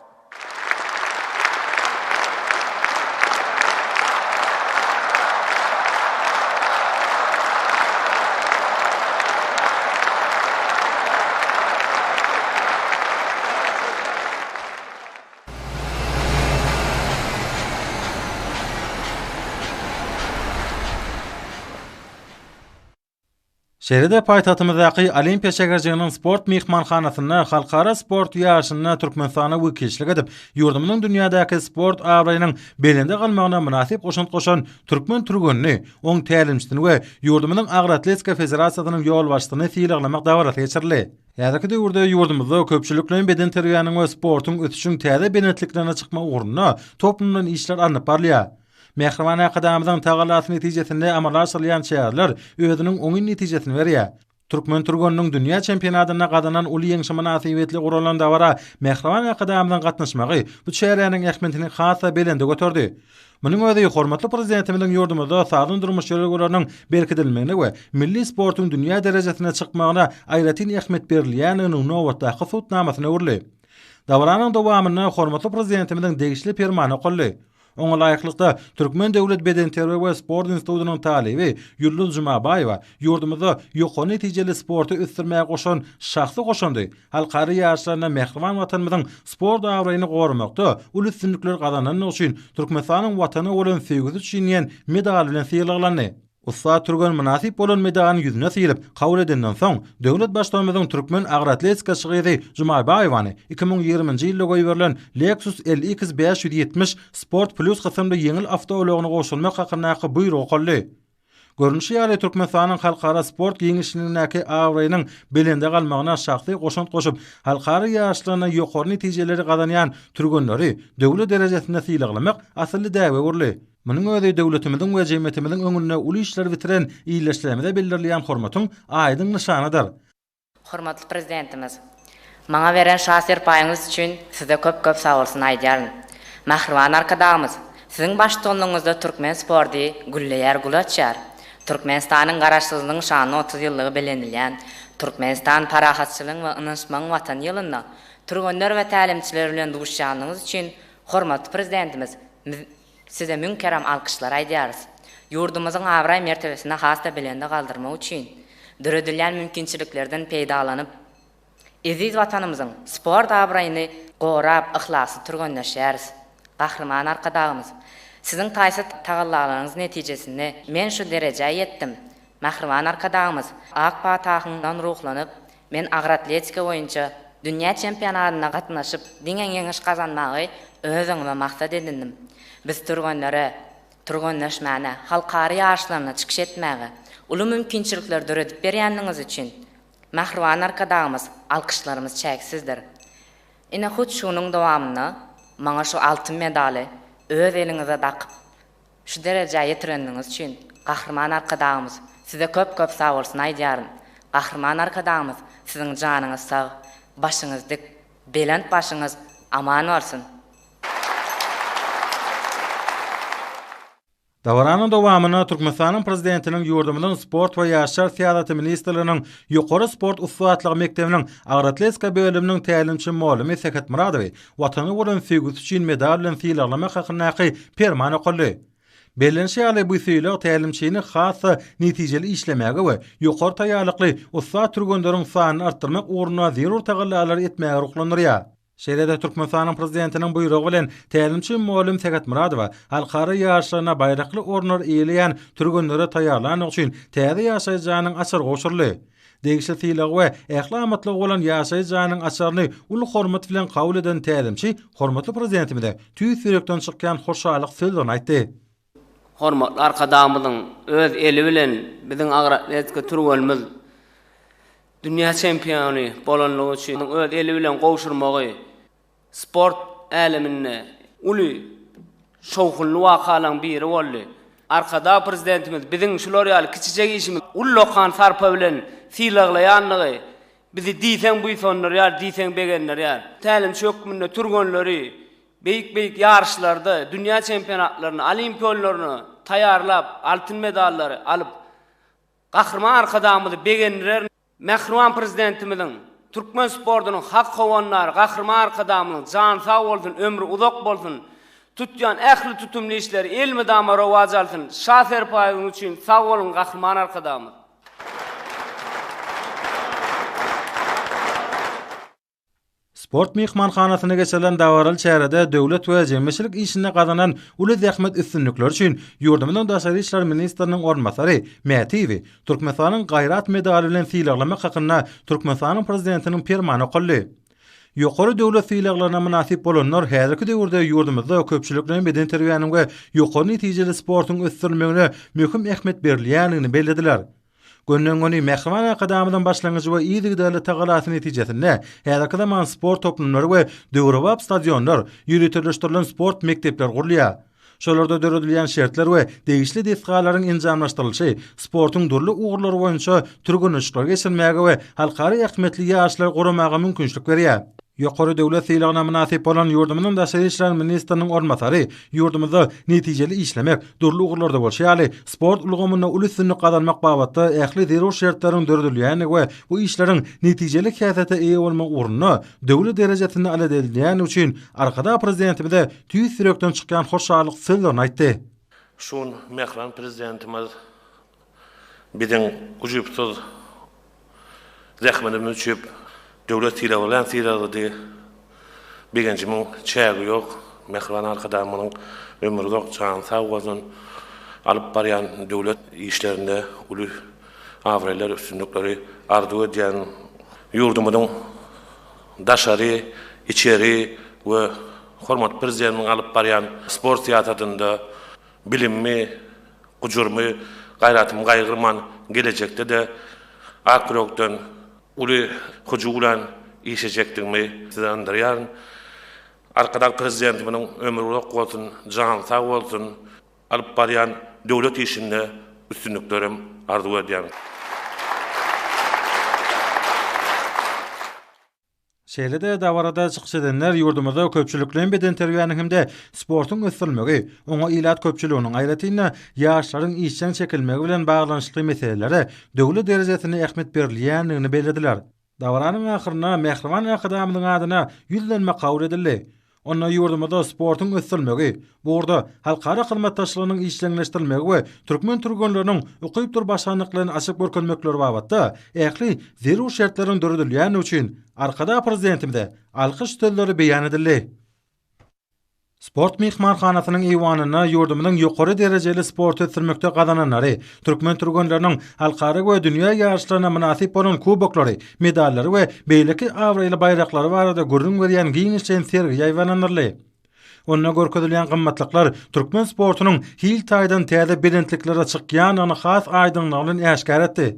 Şeýle-de paýtagtymyzdaky Olimpiýa şäherjiginiň sport myhmanhanasynda halkara sport ýaryşynda Türkmenistana wekilçilik edip, ýurdumyzyň dünýädäki sport abraýynyň belende galmagyna mynasyp goşant goşan türkmen türgenini, oň tälimçisini we ýurdumyzyň Agyr atletika federasiýasynyň ýolbaşçysyny sylaglamak dabarasy geçirildi. Häzirki döwürde ýurdumyzda köpçülikleýin bedenterbiýäniň we sportuň ösüşiň täze belentliklerine çykmagy ugrunda toplumlaýyn işler alnyp barylýar. Mähriban Arkadagymyzyň tagallasy netijesinde amala aşyrylýan çäreler özüniň oňyn netijesini berýär. Türkmen türgeniniň dünýä çempionatynda gazanan uly ýeňşi mynasybetli guralan dabara mähriban Arkadagymyzyň gatnaşmagy bu çäräniň ähmiýetini has-da belende göterdi. Munuň özi hormatly Prezidentimiziň ýurdumyzda sagdyn durmuş ýörelgeleriniň berkidilmegine we milli sportuň dünýä derejesine çykmagyna aýratyn ähmiýet berilýändiginiň nobatdaky subutnamasyna öwrüldi. Dabaranyň dowamynda hormatly Prezidentimiziň degişli Permany okaldy. Oňa laýyklykda, Türkmen döwlet bedenterbiýe we sport institutynyň talyby Ýulduz Jumabaýewa ýurdumyzda ýokary netijeli sporty ösdürmäge goşan şahsy goşandy, halkara ýaryşlarynda mähriban Watanymyzyň sport abraýyny goramakda uly üstünlikler gazanandygy üçin Türkmenistanyň Watana bolan söýgüsi üçin diýen medal bilen sylaglandy. Ussat türgen mynasyp bolan medalyny ýüzüne sylyp, kabul edenden soň, döwlet Baştutanymyzyň türkmen agyr atletikaçy gyzy Jumabaýewany 2020-nji ýylda goýberilen Lexus LX 570 Sport Plus kysymly ýeňil awtoulagyny gowşurmak hakyndaky buýrugy okaldy. Görnüşi ýaly, Türkmenistanyň halkara sport giňişligindäki abraýynyň belende galmagyna şahsy goşant goşup, halkara ýaryşlarynda ýokary netijeleri gazanýan türgenleri döwlet derejesinde sylaglamak asylly däbe öwrüldi. Munuň özi döwletimiziň we jemgyýetimiziň öňünde uly işleri bitiren ildeşlerimize bildirilýän hormatyň aýdyň nyşanydyr. Hormatly Prezidentimiz, maňa beren şa serpaýyňyz üçin Size köp-köp sagbolsun aýdýaryn. Mähriban Arkadagymyz, Siziň baştutanlygyňyzda türkmen sporty gülleýär, gül açýar. Türkmenistanyň Garaşsyzlygyň şanly 30 ýyllygy bellenilýän Türkmenistan parahatçylygyň we ynanyşmagyň Watany ýylynda türgenler we tälimçiler bilen duşýanlygyňyz üçin hormatly Prezidentimiz Size müň kerem alkyşlar aýdýarys. Ýurdumyzyň abraý-mertebesini has-da belende galdyrmak üçin döredilýän mümkinçiliklerden peýdalanyp, eziz Watanymyzyň sport abraýyny gorap, yhlasly türgenleşýäris. Gahryman Arkadagymyz, Siziň taýsyz tagallalaryňyz netijesinde men şu derejä ýetdim. Mähriban Arkadagymyz, ak patahyňdan ruhlanyp, Men agyr atletika boýunça dünýä çempionatyna gatnaşyp, diňe ýeňiş gazanmagy öz öňüme maksat edindim. Biz türgenlere türgenleşmäne, halkara ýaryşlarynda çykyş etmäge uly mümkinçilikleri döredip berýändigiňiz üçin, mähriban Arkadagymyz, alkyşlarymyz çäksizdir. Ine, hut şunuň dowamynda maňa şu altyn medaly öz eliňize dakyp, Şu derejä ýetireniňiz üçin Gahryman Arkadagymyz size köp köp sagbolsun aýdýaryn. Gahryman Arkadagymyz siziň janyňyz sag, başyňyz dik, belent başyňyz aman bolsun! Dabaranyň dowamynda Türkmenistanyň Prezidentiniň ýurdumyzyň Sport we ýaşlar syýasaty ministrliginiň Ýokary sport ussatlygy mekdebiniň agyr atletika bölüminiň tälimçi mugallymy Sähet Myradowy Watana bolan söýgüsi üçin medal bilen sylaglamak hakyndaky Perman okaldy. Bellenişi ýaly, bu sylag tälimçini has-da netijeli işlemäge we ýokary taýýarlykly ussat türgenleriň sanyny artdyrmak ugrunda zerur tagallalary etmäge ruhlandyrýar. Şeýle-de Türkmenistanyň Prezidentiniň buýrugy bilen tälimçi mugallym Sähet Myradowa halkara ýaryşlarynda baýrakly orunlary eýeleýän türgenleri taýýarlandygy üçin täze ýaşaýyş jaýynyň açary gowşuryldy. Degişli sylagy we ähli amatlygy bolan ýaşaýyş jaýynyň açaryny uly hormat bilen kabul eden tälimçi hormatly Prezidentimize tüýs ýürekden çykýan hoşallyk sözlerini aýtdy. Hormatly Arkadagymyzyň öz eli bilen biziň agyr atletika türgenimiz dünýä çempiony bolanlygy üçin öz eli bilen gowşurmagy sport äleminde uly şowhunly wakalaryň biri boldy. Arkadag Prezidentimiz biziň şular ýaly kiçijek işimizi ullakan sarpa bilen sylaglaýandygy bizi diýseň buýsandyrýar, diýseň begendirýär. Tälimçi hökmünde türgenleri beýik-beýik ýaryşlarda, dünýä çempionatlaryna, Olimpiýa oýunlaryna taýýarlap, altyn medallary alyp, Gahryman Arkadagymyzy begendirer. Mähriban Prezidentimiziň, türkmen sportunyň hak howandary Gahryman Arkadagymyzyň jany sag bolsun, ömri uzak bolsun, tutýan ähli tutumly işleri elmydama rowaç alsyn, Şa serpaýyňyz üçin sag boluň Gahryman Arkadagymyz! Sport myhmanhanasynda geçirilen dabaraly çärede döwlet we jemgyýetçilik işinde gazanan uly zähmet üstünlikleri üçin ýurdumyzyň daşary işler ministriniň orunbasary Mätiýewi Türkmenistanyň Gaýrat medaly bilen sylaglamak hakynda Türkmenistanyň Prezidentiniň Permany okaldy. Ýokary döwlet sylaglaryna mynasyp bolanlar häzirki döwürde ýurdumyzda köpçülikleýin bedenterbiýäniň we ýokary netijeli sportuň ösdürilmegine möhüm ähmiýet berilýändigini bellediler. Gönden-göni Mähriban Arkadagymyzyň başlangyjy we yzygiderli tagalasy netijesinde häzirki zaman sport toplumlary we döwrebap stadionlar, ýöriteleşdirilen sport mekdepler gurulýar. Şolarda döredilýän şertler we degişli desgalaryň enjamlaşdyrylyşy sportuň dürli ugurlary boýunça türgenleşikleri geçirmäge we halkara ähmiýetli ýaryşlary guramaga mümkinçilik berýär. Ýokary döwlet sylagyna mynasyp bolan ýurdumyzyň daşary işler ministriniň orunbasary ýurdumyzda netijeli işlemek, dürli ugurlarda bolşy ýaly, sport ulgamynda uly üstünlik gazanmak babatda ähli zerur şertleriň döredilýändigi we bu işleriň netijeli häsiýete eýe bolmagy ugrunda döwlet derejesinde alada edilýändigi üçin Arkadag Prezidentimize tüýs ýürekden çykýan hoşallyk sözlerini aýtdy. Şu gün mähriban Prezidentimiz Biziň ujypsyz zähmetimiz üçin döwlet sylagy bilen sylaglady. Begenjimiň çägi ýok. Mähriban Arkadagymyzyň ömri uzak, jany sag bolsun. Alyp barýan döwlet işlerinde uly abraýlar, üstünlikleri arzuw edýän. Ýurdumyzyň daşary, içeri we hormatly Prezidentimiziň alyp barýan sport syýasatynda bilimli. Gujurymy, gaýratymy gaýgyrman gelejekde-de ak ýürekden, uly hyjuw bilen işlejekdigimi size ynandyrýaryn. Arkadag Prezidentimiziň ömri uzak bolsun, jany sag bolsun, alyp barýan döwlet işinde üstünliklerem arzuw edýän. Şeýle-de dabarada çykyş edenler ýurdumyzda köpçülikleýin bedenterbiýäniň hem-de sportuň ösdürilmegi, oňa ilat köpçüliginiň, aýratyn-da, ýaşlaryň işjeň çekilmegi bilen baglanyşykly meselelere döwlet derejesinde ähmiýet berilýändigini bellediler. Dabaranyň ahyrynda mähriban Arkadagymyzyň adyna ýüzlenme kabul edildi. Onda ýurdumyzda sportuň ösdürilmegi, bu ugurda halkara hyzmatdaşlygynyň işjeňleşdirilmegi we türkmen türgenleriniň ukypdyr başarnyklaryny açyp görkezmekleri babatda ähli zerur şertleriň döredilýändigi üçin Arkadag Prezidentimize alkyş sözleri beýan edildi. Sport myhmanhanasynyň eýwanynda ýurdumyzyň ýokary derejeli sporty ösdürmekde gazananlary, türkmen türgenleriniň halkara we dünýä ýaryşlarynda mynasyp bolan kuboklary, medallary we beýleki abraýly baýraklary barada gürrüň berýän giňişleýin sergi ýaýbaňlandyryldy. Onda görkezilýän gymmatlyklar türkmen sportunyň hil taýdan täze belentliklere çykýandygyny has aýdyňlygy bilen äşgär etdi.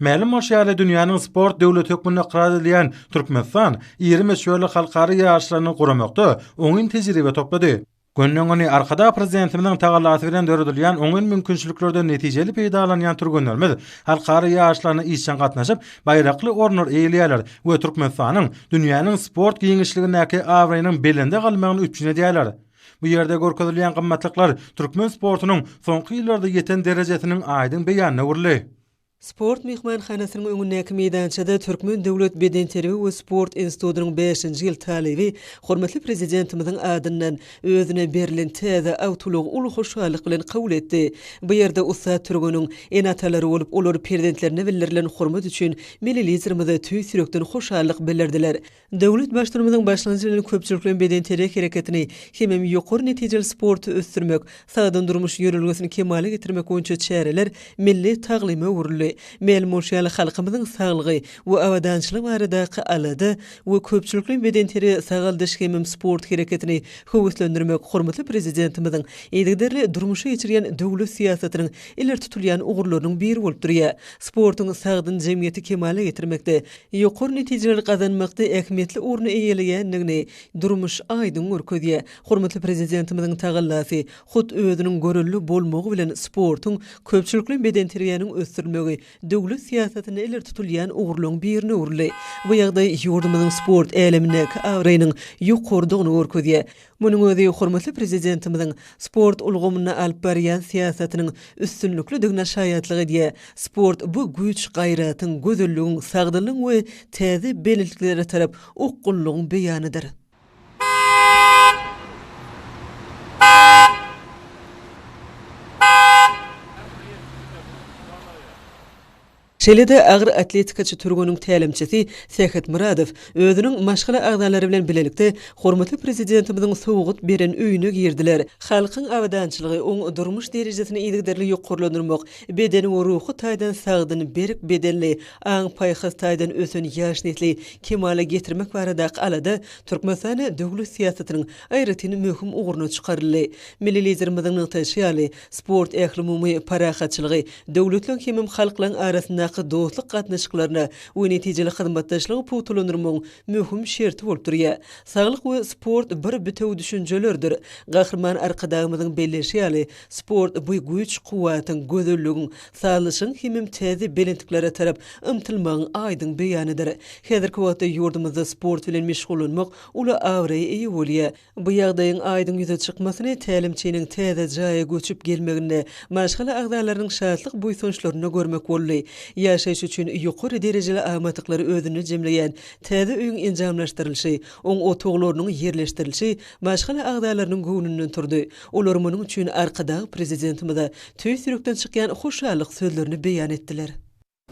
Mälim bolşy ýaly, dünýäniň sport döwleti hökmünde ykrar edilýän Türkmenistan iri möçberli halkara ýaryşlaryny guramakda oňyn tejribe toplady. Gönden-göni Arkadag Prezidentimiziň tagallasy bilen döredilýän oňyn mümkinçiliklerden netijeli peýdalanýan türgenlerimiz halkara ýaryşlaryna işjeň gatnaşyp, baýrakly orunlary eýeleýärler we Türkmenistanyň dünýäniň sport giňişligindäki abraýynyň belende galmagyny üpjün edýärler. Bu ýerde görkezilýän gymmatlyklar türkmen sportunyň soňky ýyllarda ýeten derejesiniň aýdyň beýanyna öwrüldi. Sport myhmanhanasynyň öňündäki meýdançada Türkmen döwlet bedenterbiýe we sport institutynyň bäşinji ýyl talyby hormatly Prezidentimiziň adyndan özüne berlen täze awtoulagy uly hoşallyk bilen kabul etdi. Bu ýerde ussat türgeniň ene-atalary bolup, olar perzentlerine bildirilen hormat üçin Milli Liderimize tüýs ýürekden hoşallyk bildirdiler. Döwlet Baştutanymyzyň başlangyjy bilen köpçülikleýin bedenterbiýe hereketini hemem ýokary netijeli sporty ösdürmek, sagdyn durmuş ýörelgesini kemala getirmek boýunça çäreler milli taglyma öwrüldi. Mälim bolşy ýaly, halkymyzyň saglygy we abadançylygy baradaky alada we köpçülikleýin bedenterbiýe sagaldyş hemem sport hereketini höweslendirmek hormatly Prezidentimiziň yzygiderli durmuşa geçirýän döwlet syýasatynyň ileri tutulýan ugurlarynyň biri bolup durýar. Sportuň sagdyn jemgyýeti kemala getirmekde, ýokary netijeleri gazanmakda ähmiýetli orny eýeleýändigini durmuş aýdyň görkezýär. Hormatly Prezidentimiziň tagallasy, hut özüniň görelde bolmagy bilen sportuň, köpçülikleýin bedenterbiýäniň ösdürilmegi döwlet syýasatynda ileri tutulýan ugurlaryň birine öwrüldi. Bu ýagdaý ýurdumyzyň sport älemindäki abraýynyň ýokarydygyny görkezýär. Munuň özi hormatly Prezidentimiziň sport ulgamynda alyp barýan syýasatynyň üstünliklidigine şaýatlyk edýär. Sport bu güýç-gaýratyň, gözelligiň, sagdynlygyň we täze belentliklere tarap okgunlygyň beýanydyr. Şeýle-de agyr atletikaçy türgeniň tälimçisi Sähet Myradow özüniň maşgala agzalary bilen bilelikde hormatly Prezidentimiziň sowgat beren öýüne girdiler. Halkyň abadançylygy, oň durmuş derejesini yzygiderli ýokarlandyrmak, beden we ruhy taýdan sagdyn, berk bedenli, aň-paýhas taýdan ösen ýaş nesli kemala getirmek baradaky alada Türkmenistanda döwlet syýasatynyň aýratyn möhüm ugruna çykaryldy. Milli Liderimiziň nygtaýşy ýaly, Sport ählumumy parahatçylygy, döwletleriň hemem halklaryň arasyndaky dostluk gatnaşyklaryna we netijeli hyzmatdaşlygy pugtalandyrmagyň möhüm şerti bolup durýar. Saglyk we sport bir bitewi düşünjelerdir. Gahryman Arkadagymyzyň belleýşi ýaly, sport bu güýç-kuwwatyň, gözelligiň, sazlaşygyň hemem täze belentliklere tarap ymtylmagyň aýdyň beýanydyr. Häzirki wagtda ýurdumyzda sport bilen meşgullanmak uly abraýa eýe bolýar. Bu ýagdaýyň aýdyň ýüze çykmasyny tälimçiniň täze jaýa göçüp gelmeginde, maşgala agzalarynyň şatlyk-buýsançlarynda görmek boldy. Ýaşaýyş üçin ýokary derejeli amatlyklary özünde jemleýän täze öýüň enjamlaşdyrylyşy, oň otaglarynyň ýerleşdirilişi maşgala agzalarynyň göwnünden turdy. Olar munuň üçin Arkadag Prezidentimize tüýs ýürekden çykýan hoşallyk sözlerini beýan etdiler.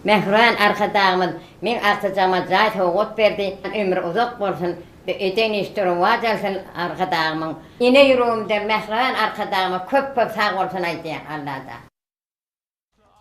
Mähriban Arkadagymyz meň agtyjagyma jaý sowgat berdi. Ömri uzak bolsun, eden işde rowaç alsyn Arkadagymyň. Ene ýüregimden Mähriban Arkadagyma köp köp sag bolsun aýdýan Allada.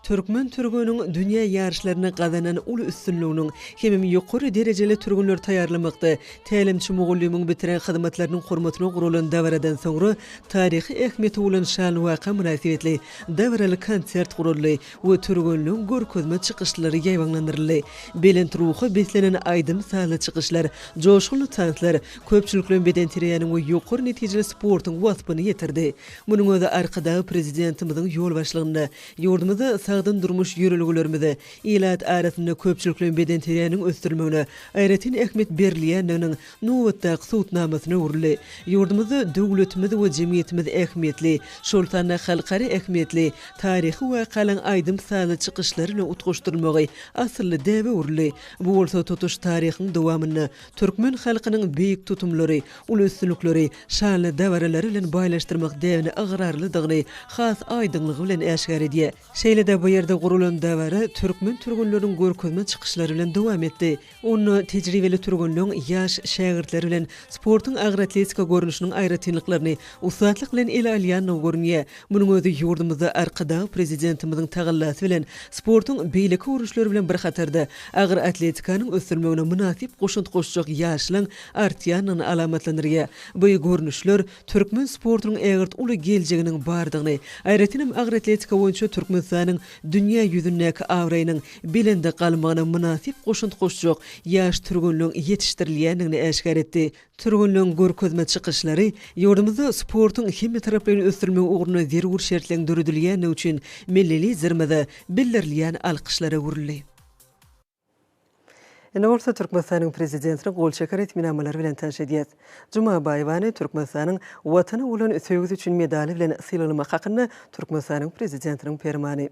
Türkmen türgeniň dünýä ýaryşlarynda gazanan uly üstünliginiň hemem ýokary derejeli türgenleri taýýarlamakda tälimçi-mugallymyň bitiren hyzmatlarynyň hormatyna guralan dabaradan soňra taryhy ähmiýeti bolan şanly waka mynasybetli dabaraly konsert guraldy we türgenleň görkezme çykyşlary ýaýbaňlandyryldy. Belent ruha beslenen aýdym-sazly çykyşlar, joşgunly tanslar köpçülikleýin bedenterbiýäniň we ýokary netijeli sportuň waspyny ýetirdi. Munuň özi Arkadag Prezidentimiziň ýolbaşçylygynda Ýurdumyzda sagdyn durmuş ýörelgelerimize, ilat arasynda köpçülikleýin bedenterbiýäniň ösdürilmegine aýratyn ähmiýet berilýändiginiň nobatdaky subutnamasyna öwrüldi. Ýurdumyzda döwletimiz we jemgyýetimiz ähmiýetli, şol sanda halkara ähmiýetli taryhy wakalaryň aýdym-sazly çykyşlary bilen utgaşdyrylmagy asylly däbe öwrüldi. Bu bolsa tutuş taryhyň dowamynda türkmen halkynyň beýik tutumlary, uly üstünlikleri, şanly dabaralary bilen baýlaşdyrmak däbine ygrarlydygyny has aýdyňlygy bilen äşgär edýär. Şeýle-de bu ýerde guralan dabara türkmen türgenleriniň görkezme çykyşlary bilen dowam etdi. Onda tejribeli türgenleň ýaş şägirtleri bilen sportuň agyr atletika görnüşiniň aýratynlyklaryny ussatlyk bilen ele alýandygy görünýär. Munuň özi ýurdumyzda Arkadag Prezidentimiziň tagallasy bilen sportuň beýleki görnüşleri bilen bir hatarda agyr atletikanyň ösdürilmegine mynasyp goşant goşjak ýaşlaň artýandygyny alamatlandyrýar. Bu görnüşler türkmen sportunyň ägirt uly geljeginiň bardygyny, aýratynam agyr atletika boýunça Türkmenistanyň dünýä ýüzündäki abraýynyň belende galmagyna mynasyp goşant goşjak ýaş türgenleň ýetişdirilýändigini äşgär etdi. Türgenleň görkezme çykyşlary ýurdumyzda sportuň hemmetaraplaýyn ösdürilmegi ugrunda zerur şertleň döredilýändigi üçin milli Liderimize bildirilýän alkyşlara öwrüldi. Indi bolsa Türkmenistanyň Prezidentiniň gol çeken resminamalary bilen tanyş edýäs. Jumabaýewany Türkmenistanyň Watana bolan söýgüsi üçin medaly bilen sylaglamak hakynda Türkmenistanyň Prezidentiniň Permany.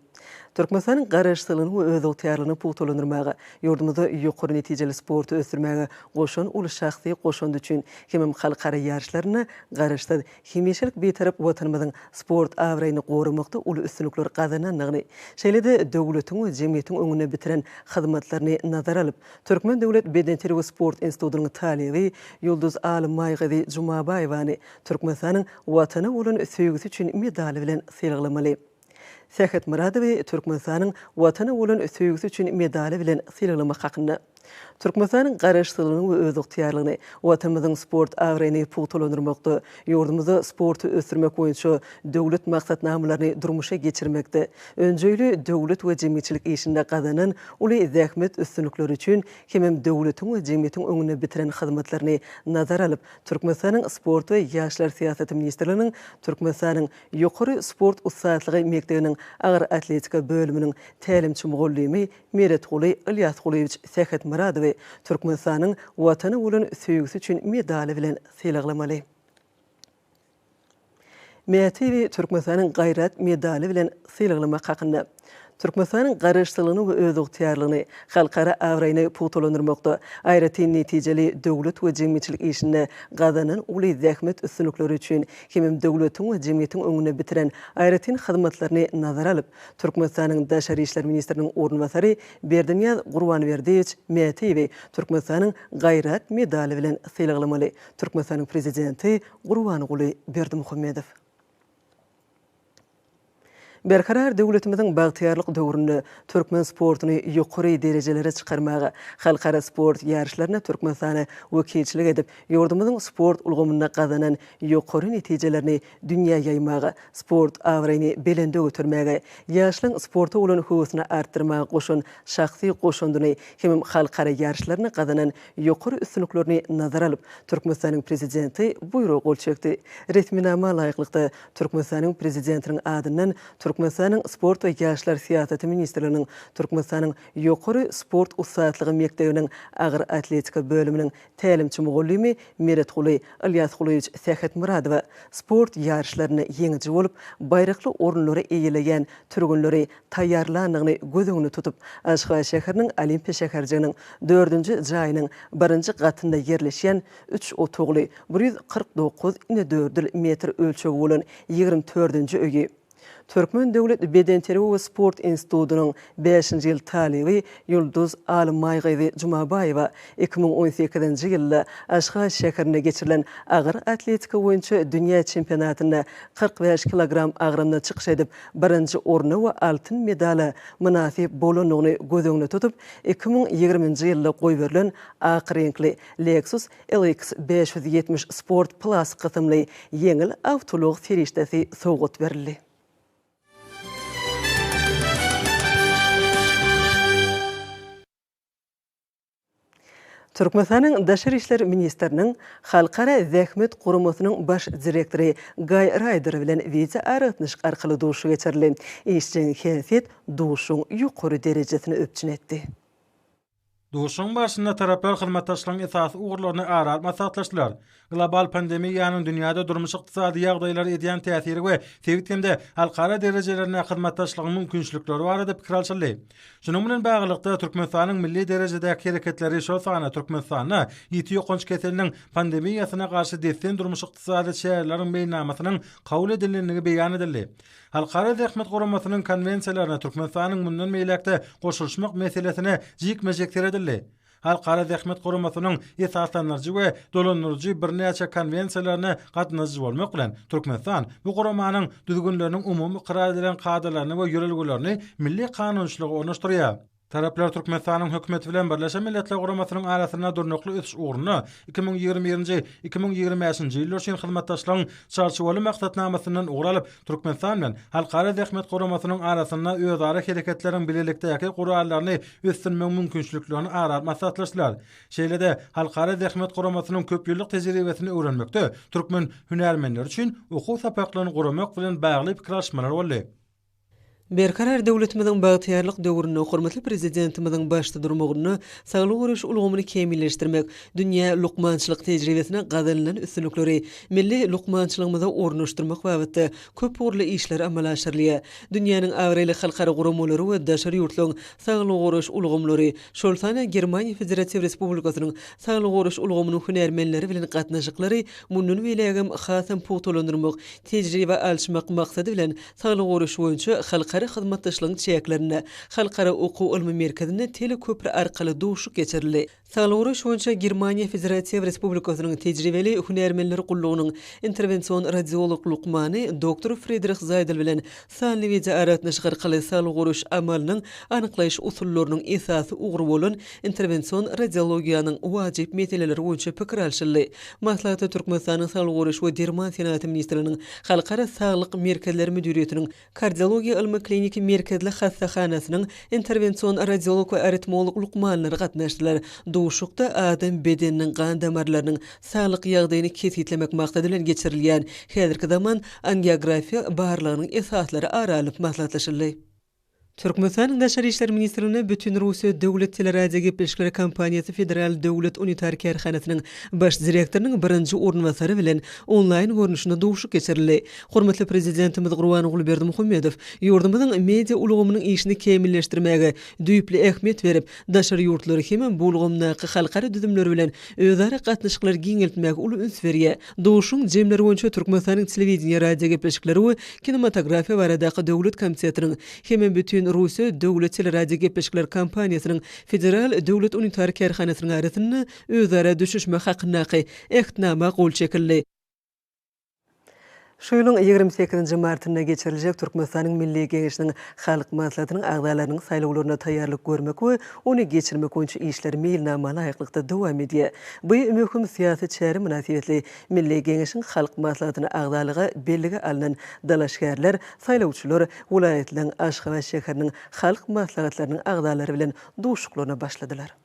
Türkmenistanyň Garaşsyzlygyny we özygtyýarlygyny pugtalandyrmaga, ýurdumyzda ýokary netijeli sporty ösdürmäge goşan uly şahsy goşandy üçin hemem halkara ýaryşlarynda Garaşsyz, hemişelik Bitarap Watanymyzyň sport abraýyny goramakda uly üstünlikler gazanandygyny, şeýle-de döwletiň we jemgyýetiň öňünde bitiren hyzmatlaryny nazara alyp, Türkmen döwlet bedenterbiýe we sport institutynyň talyby Ýulduz Alymaýgyzy Jumabaýewany Türkmenistanyň Watana bolan söýgüsi üçin medaly bilen sylaglamaly. Sähet Myradowy Türkmenistanyň Watana bolan söýgüsi üçin medaly bilen sylaglamak hakynda. Türkmenistanyň Garaşsyzlygyny we özygtyýarlygyny, Watanymyzyň sport abraýyny pugtalandyrmakda, ýurdumyzda sporty ösdürmek boýunça döwlet maksatnamalaryny durmuşa geçirmekde, önjeýli döwlet we jemgyýetçilik işinde gazanan uly zähmet üstünlikleri üçin hemem döwletiň we jemgyýetiň öňünde bitiren hyzmatlaryny nazara alyp, Türkmenistanyň Sport we ýaşlar syýasaty ministrliginiň Türkmenistanyň Ýokary sport ussatlygy mekdebiniň agyr atletika bölüminiň tälimçi-mugallymy Meretguly Ylýasgulyýewiç Sähetmyradowy Türkmenistanyň Watana bolan söýgüsi üçin medaly bilen sylaglamaly. Mätiýewi Türkmenistanyň Gaýrat medaly bilen sylaglamak hakynda. Türkmenistanyň Garaşsyzlygyny we özygtyýarlygyny, halkara abraýyny pugtalandyrmakda, aýratyn netijeli döwlet we jemgyýetçilik işinde gazanan uly zähmet üstünlikleri üçin hemem döwletiň we jemgyýetiň öňünde bitiren aýratyn hyzmatlaryny nazara alyp, Türkmenistanyň Daşary işler ministriniň orunbasary Berdinyýaz Gurbanberdiýewiç Mätiýewi Türkmenistanyň Gaýrat medaly bilen sylaglamaly, Türkmenistanyň Prezidenti Gurbanguly Berdimuhamedow. Berkarar döwletimiziň bagtyýarlyk döwründe türkmen sportuny ýokary derejelere çykarmaga, halkara sport ýaryşlarynda Türkmenistana wekilçilik edip, ýurdumyzyň sport ulgamynda gazanan ýokary netijelerini dünýä ýaýmaga, sport abraýyny belende götermäge, ýaşlaryň sporta bolan höwesini artdyrmaga goşan şahsy goşandyny hemem halkara ýaryşlarynda gazanan ýokary üstünliklerini nazara alyp, Türkmenistanyň Prezidenti Buýruga gol çekdi. Resminama laýyklykda, Türkmenistanyň Prezidentiniň adyndan Türkmenistanyň Sport we ýaşlar syýasaty ministrliginiň Türkmenistanyň Ýokary sport ussatlygy mekdebiniň agyr atletika bölüminiň tälimçi-mugallymy Meretguly Ylýasgulyýewiç Sähetmyradowa sport ýaryşlarynda ýeňiji bolup, baýrakly orunlary eýeleýän türgenleri taýýarlandygyny göz öňünde tutup, Aşgabat şäheriniň Olimpiýa şäherjiginiň dördünji jaýynyň birinji gatynda ýerleşýän üç otagly, 149 inedördül metr ölçegi bolan 24-nji öýi. Türkmen döwlet bedenterbiýe we sport institutynyň bäşinji ýyl talyby Ýulduz Alymbaý gyzy Jumabaýewa 2018-nji ýylda Aşgabat şäherinde geçirilen agyr atletika boýunça dünýä çempionatynda 45 kilogram agramda çykyş edip, birinji orna we altyn medala mynasyp bolandygyny göz öňünde tutup, 2020-nji ýylda goýberilen ak reňkli Lexus LX 570 Sport Plus kysymly ýeňil awtoulag serişdesi sowgat berildi. Türkmenistanyň Daşary işler ministriniň Halkara zähmet guramasynyň baş direktory Gaý Raýder bilen wideoaragatnaşyk arkaly duşuşyk geçirildi. Işjeň häsiýet duşuşygyň ýokary derejesini üpjün etdi. Duşuşygyň barşynda taraplar hyzmatdaşlygyň esasy ugurlaryny ara alyp maslahatlaşdylar. Global pandemiýanyň dünýäde durmuş-ykdysady ýagdaýlara edýän täsiri we sebit hem-de halkara derejelerinde hyzmatdaşlygyň mümkinçilikleri barada pikir alşyldy. Şunuň bilen baglylykda, Türkmenistanyň milli derejedäki hereketleri, şol sanda Türkmenistanda ýiti ýokanç keseliniň pandemiýasyna garşy dessin durmuş-ykdysady çäreleriň meýilnamasynyň kabul edilendigi beýan edildi. Halkara Zähmet Guramasynyň konwensiýalaryna Türkmenistanyň mundan beýläk-de goşulyşmak meselesine jikme-jik seredildi. Halkara Zähmet Guramasynyň esaslandyryjy we dolandyryjy birnäçe konwensiýalaryna gatnaşyjy bolmak bilen, Türkmenistan bu guramanyň düzgünleriniň umumy ykrar edilen kadalaryny we ýörelgelerini milli kanunçylyga ornaşdyrýar. Taraplar Türkmenistanyň Hökümeti bilen Birleşen Milletler Guramasynyň arasynda durnukly ösüş ugrunda 2021-nji, 2025-nji ýyllar üçin hyzmatdaşlygyň Çarçuwaly maksatnamasyndan ugur alyp, Türkmenistan bilen Halkara Zähmet Guramasynyň arasynda özara hereketleriň bilelikdäki gurallaryny ösdürmegiň mümkinçiliklerini ara alyp maslahatlaşdylar. Şeýle-de Halkara Zähmet Guramasynyň köpýyllyk tejribesini öwrenmekde türkmen hünärmenleri üçin okuw sapaklaryny guramak bilen bagly pikir alyşmalar boldy. Berkarar döwletimiziň bagtyýarlyk döwründe hormatly Prezidentimiziň başda durmagynda saglygy goraýyş ulgamyny kämilleşdirmek, dünýä lukmançylyk tejribesine gazanylan üstünlikleri milli lukmançylygymyza ornaşdyrmak babatda köpugurly işler amala aşyrylýar. Dünýäniň abraýly halkara guramalary we daşary ýurtlaryň saglygy goraýyş ulgamlary, şol sanda Germaniýa Federatiw Respublikasynyň saglygy goraýyş ulgamynyň hünärmenleri bilen gatnaşyklary mundan beýlägem hasam pugtalandyrmak, tejribe alyşmak maksady bilen, Saglygy goraýyş boýunça halkara hyzmatdaşlygyň çäklerinde Halkara okuw-ylmy merkezinde teleköpri arkaly duşuşyk geçirildi. Saglygy goraýyş boýunça Germaniýa Federatiw Respublikasynyň tejribeli hünärmenler gullugynyň interwension radiolog lukmany doktor Fridrih Zaýdel bilen sanly wideoaragatnaşyk arkaly saglygy goraýyş amalynyň anyklaýyş usullarynyň esasy ugry bolan interwension radiologiýanyň wajyp meseleleri boýunça pikir alşyldy. Maslahata Türkmenistanyň Saglygy goraýyş we derman senagaty ministrliginiň Halkara saglyk merkezleri müdiriýetiniň Kardiologiýa ylmy-kliniki merkezli hassahanasynyň interwension radiolog we aritmolog lukmanlary gatnaşdylar. Duşuşykda adam bedeniniň gan damarlarynyň saglyk ýagdaýyny kesgitlemek maksady bilen geçirilýän häzirki zaman angiografiýa barlagynyň esaslary ara alnyp maslahatlaşyldy. Türkmenistanyň Daşary işler ministrliginde Bütinrussiýa döwlet teleradiogepleşikleri kompaniýasy federal döwlet unitar kärhanasynyň baş direktorynyň birinji orunbasary bilen onlaýn görnüşinde duşuşyk geçirildi. Hormatly Prezidentimiz Gurbanguly Berdimuhamedow ýurdumyzyň media ulgamynyň işini kämilleşdirmäge düýpli ähmiýet berip, daşary ýurtlary hemem bu ulgamdaky halkara düzümleri bilen özara gatnaşyklary giňeltmäge uly üns berýär. Duşuşygyň jemleri boýunça Türkmenistanyň Telewideniýe, radiogepleşikleri we kinematografiýa baradaky döwlet komitetiniň hemem Bütinrussiýa döwlet teleradiogepleşikler kompaniýasynyň federal döwlet unitar kärhanasynyň arasynda özara düşünişmek hakyndaky Ähtnama gol çekildi. Şu ýylyň 28 nji martynda geçiriljek Türkmenistanyň Milli Geňeşiniň Halk Maslahatynyň agzalarynyň saýlawlaryna taýýarlyk görmek we ony geçirmek boýunça işler meýilnama laýyklykda dowam edýär. Bu möhüm syýasy çäre mynasybetli Milli Geňeşiň Halk Maslahatyna agzalyga bellige alnan dalaşgärler, saýlawçylar welaýatlaryň, Aşgabat şäheriniň Halk Maslahatlarynyň agzalary bilen duşuşyklaryna başladylar.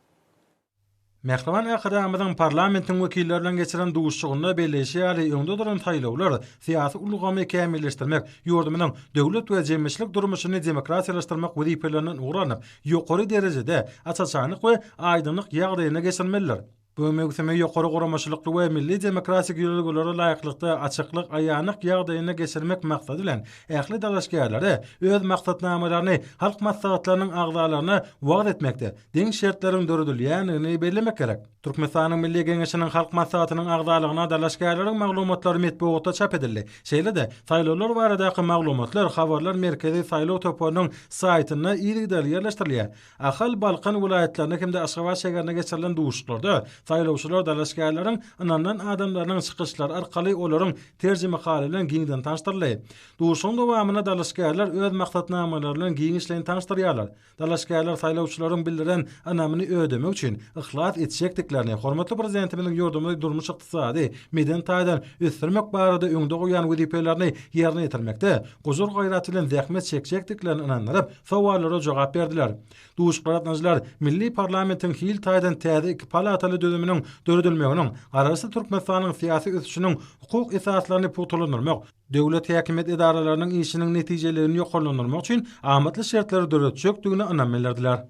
Mähriban Arkadagymyzyň parlamentiň wekilleri bilen geçiren duşuşygynda belleýşi ýaly, öňde duran saýlawlar syýasy ulgamy kämilleşdirmek, ýurdumyzyň döwlet we jemgyýetçilik durmuşyny demokratiýalaşdyrmak wezipelerinden ugur alnyp, ýokary derejede, aç-açanlyk we aýdyňlyk ýagdaýynda geçirilmelidir. Bu möwsümi ýokary guramaçylykly we milli demokratik ýörelgelere laýyklykda açyklyk, aýanlyk ýagdaýynda geçirmek maksady bilen, ähli dalaşgärlere öz maksatnamalaryny halk maslahatlarynyň agzalaryna wagyz etmekde deň şertleriň döredilýändigini bellemek gerek. Türkmenistanyň Milli Geňeşiniň Halk Maslahatynyň agzalygyna dalaşgärleriň maglumatlary metbugatda çap edildi. Şeýle-de, saýlawlar baradaky maglumatlar Habarlar merkezi saýlaw toparynyň saýtynda yzygiderli ýerleşdirilýär. Ahal, Balkan welaýatlarynda hem-de Aşgabat şägerinde geçirilen duşuşyklarda saýlawçylar dalaşgärleriň ynanylan adamlarynyň çykyşlary arkaly olaryň terjimehaly bilen giňden tanyşdyryldy. Duşuşygyň dowamynda dalaşgärler öz maksatnamalary bilen giňişleýin tanyşdyrýarlar. Dalaşgärler saýlawçylaryň bildiren ynamyny ödemek üçin yhlas etjekdiklerini, hormatly Prezidentimiziň ýurdumyzy durmuş-ykdysady, medeni taýdan ösdürmek barada öňde goýan wezipelerini ýerine ýetirmekde gujur-gaýrat bilen zähmet çekjekdiklerini ynandyryp, sowallara jogap berdiler. Duşuşyklara gatnaşyjylar milli parlamentiň hil taýdan täze iki palataly düzüminiň döredilmeginiň Garaşsyz Türkmenistanyň syýasy ösüşiniň hukuk esaslaryny pugtalandyrmak, döwlet häkimiýet edaralarynyň işiniň netijeliligini ýokarlandyrmak üçin amatly şertleri döretjekdigine ynam bildirdiler.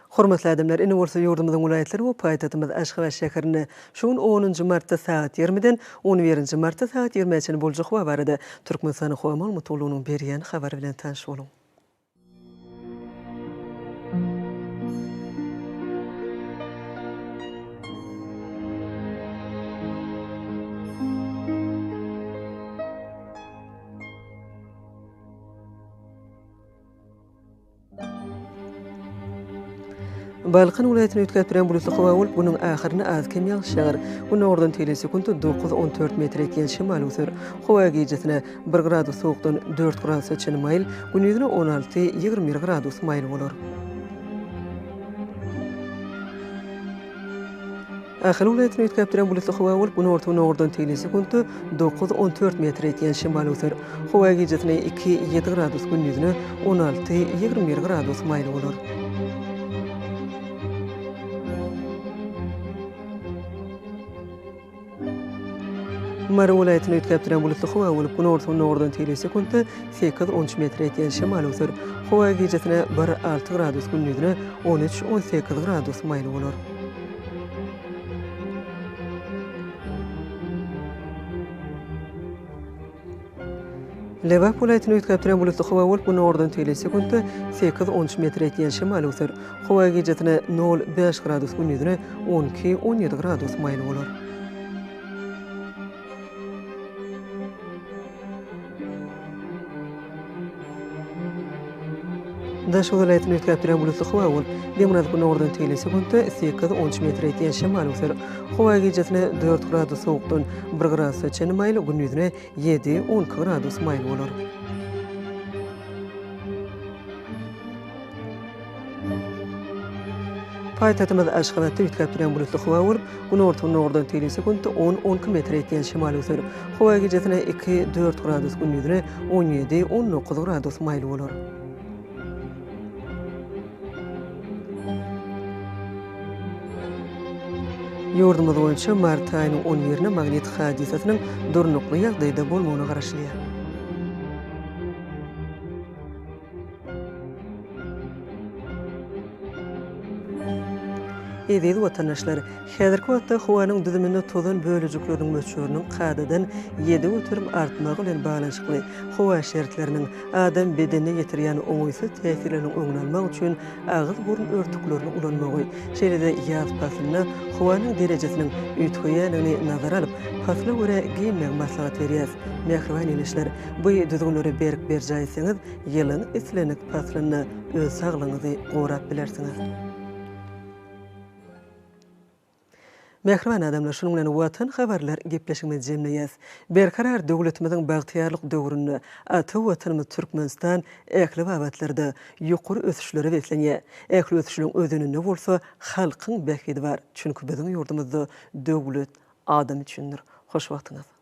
Hormatly adamlar, indi bolsa ýurdumyzyň welaýatlary we paýtagtymyz Aşgabat şäherinde şu gün onunjy martda sagat ýigrimiden on birinji martda sagat ýigrimä çenli boljak howa barada Türkmenistanyň Howa maglumat gullugynyň berýän habary bilen tanyş boluň. Balkan welaýatyny üýtgäp durýan bulutly howa bolup, günüň ahyrynda az-kem ýagyş ýagar. Günordan tegelek sekuntda dokuz-on dört metr etýän şemal öwser. Howa gijesine bir gradus sowukdan dört gradusa çenli maýyl, gündizine 16, 21 gradus maýyl bolar. Ahal welaýatynda üýtgäp duran bulutly howa bolup, günorta-günordan tegelek sekuntda dokuz, on dört metre ýetýän şemal öwser. Howa gijesine iki, ýedi gradus, gündizine 16, 21 gradus maýyl bolar. Mary welaýatynda üýtgäp duran bulutly howa bolup, günorta-gündogardan tegelek sekuntda sekiz, on üç metre ýetýän şemal öwser. Howa gijesine bir, alty gradus, gündizine on üç, on sekiz gradus maýyl bolar. Lebap welaýatynda üýtgäp duran bulutly howa bolup, günordan tegelek sekuntda sekiz, on üç metre ýetýän şemal öwser. Howa gijesine nol, bäş gradus, gündizine on iki, on ýedi gradus maýyl bolar. Daşoguz welaýatynda üýtgäp durýan bulutly howa bolup, demirgazyk-günordan tegelek sekuntda sekiz, on üç metre ýetýän şemal öwser. Howa gijesine dört gradus sowukdan bir gradusa çenli maýyl, gündizine ýedi, on iki gradus maýyl bolar. Paýtagtymyz Aşgabatda üýtgäp durýan bulutly howa bolup, günorta-günordan tegelek sekuntda on, on iki metre ýetýän şemal öwser. Howa gijesine iki, dört gradus, gündizine on ýedi, on dokuz gradus maýyl bolar. Ýurdumyz boýunça mart aýynyň on birine magnit hadysasynyň durnukly ýagdaýda bolmagyna garaşylýar. Eziz watandaşlar! Häzirki wagtda howanyň düzüminde tozan bölejikleriniň möçberiniň kadadan 7% artmagy bilen baglanyşykly howa şertleriniň adam bedenine ýetirýän oňaýsyz täsirleriniň öňüni almak üçin agyz-burun örtüklerini ulanmagy, şeýle-de ýaz paslynda howanyň derejesiniň üýtgeýändigini nazara alyp, pasla görä geýinmegi maslahat berýäris. Mähriban ildeşler, bu düzgünleri berk berjaý etseňiz, ýylyň islendik paslynda öz saglygyňyzy gorap bilersiňiz. Mähriban adamlar, şunuň bilen Watan habarlar gepleşigimizi jemleýäs. Berkarar döwletimiziň bagtyýarlyk döwründe ata Watanymyz Türkmenistan ähli babatlarda ýokary ösüşlere beslenýär. Ähli ösüşleriň özeninde bolsa halkyň bähbidi bar. Çünki biziň ýurdumyzda döwlet adam üçindir. Hoş wagtyňyz!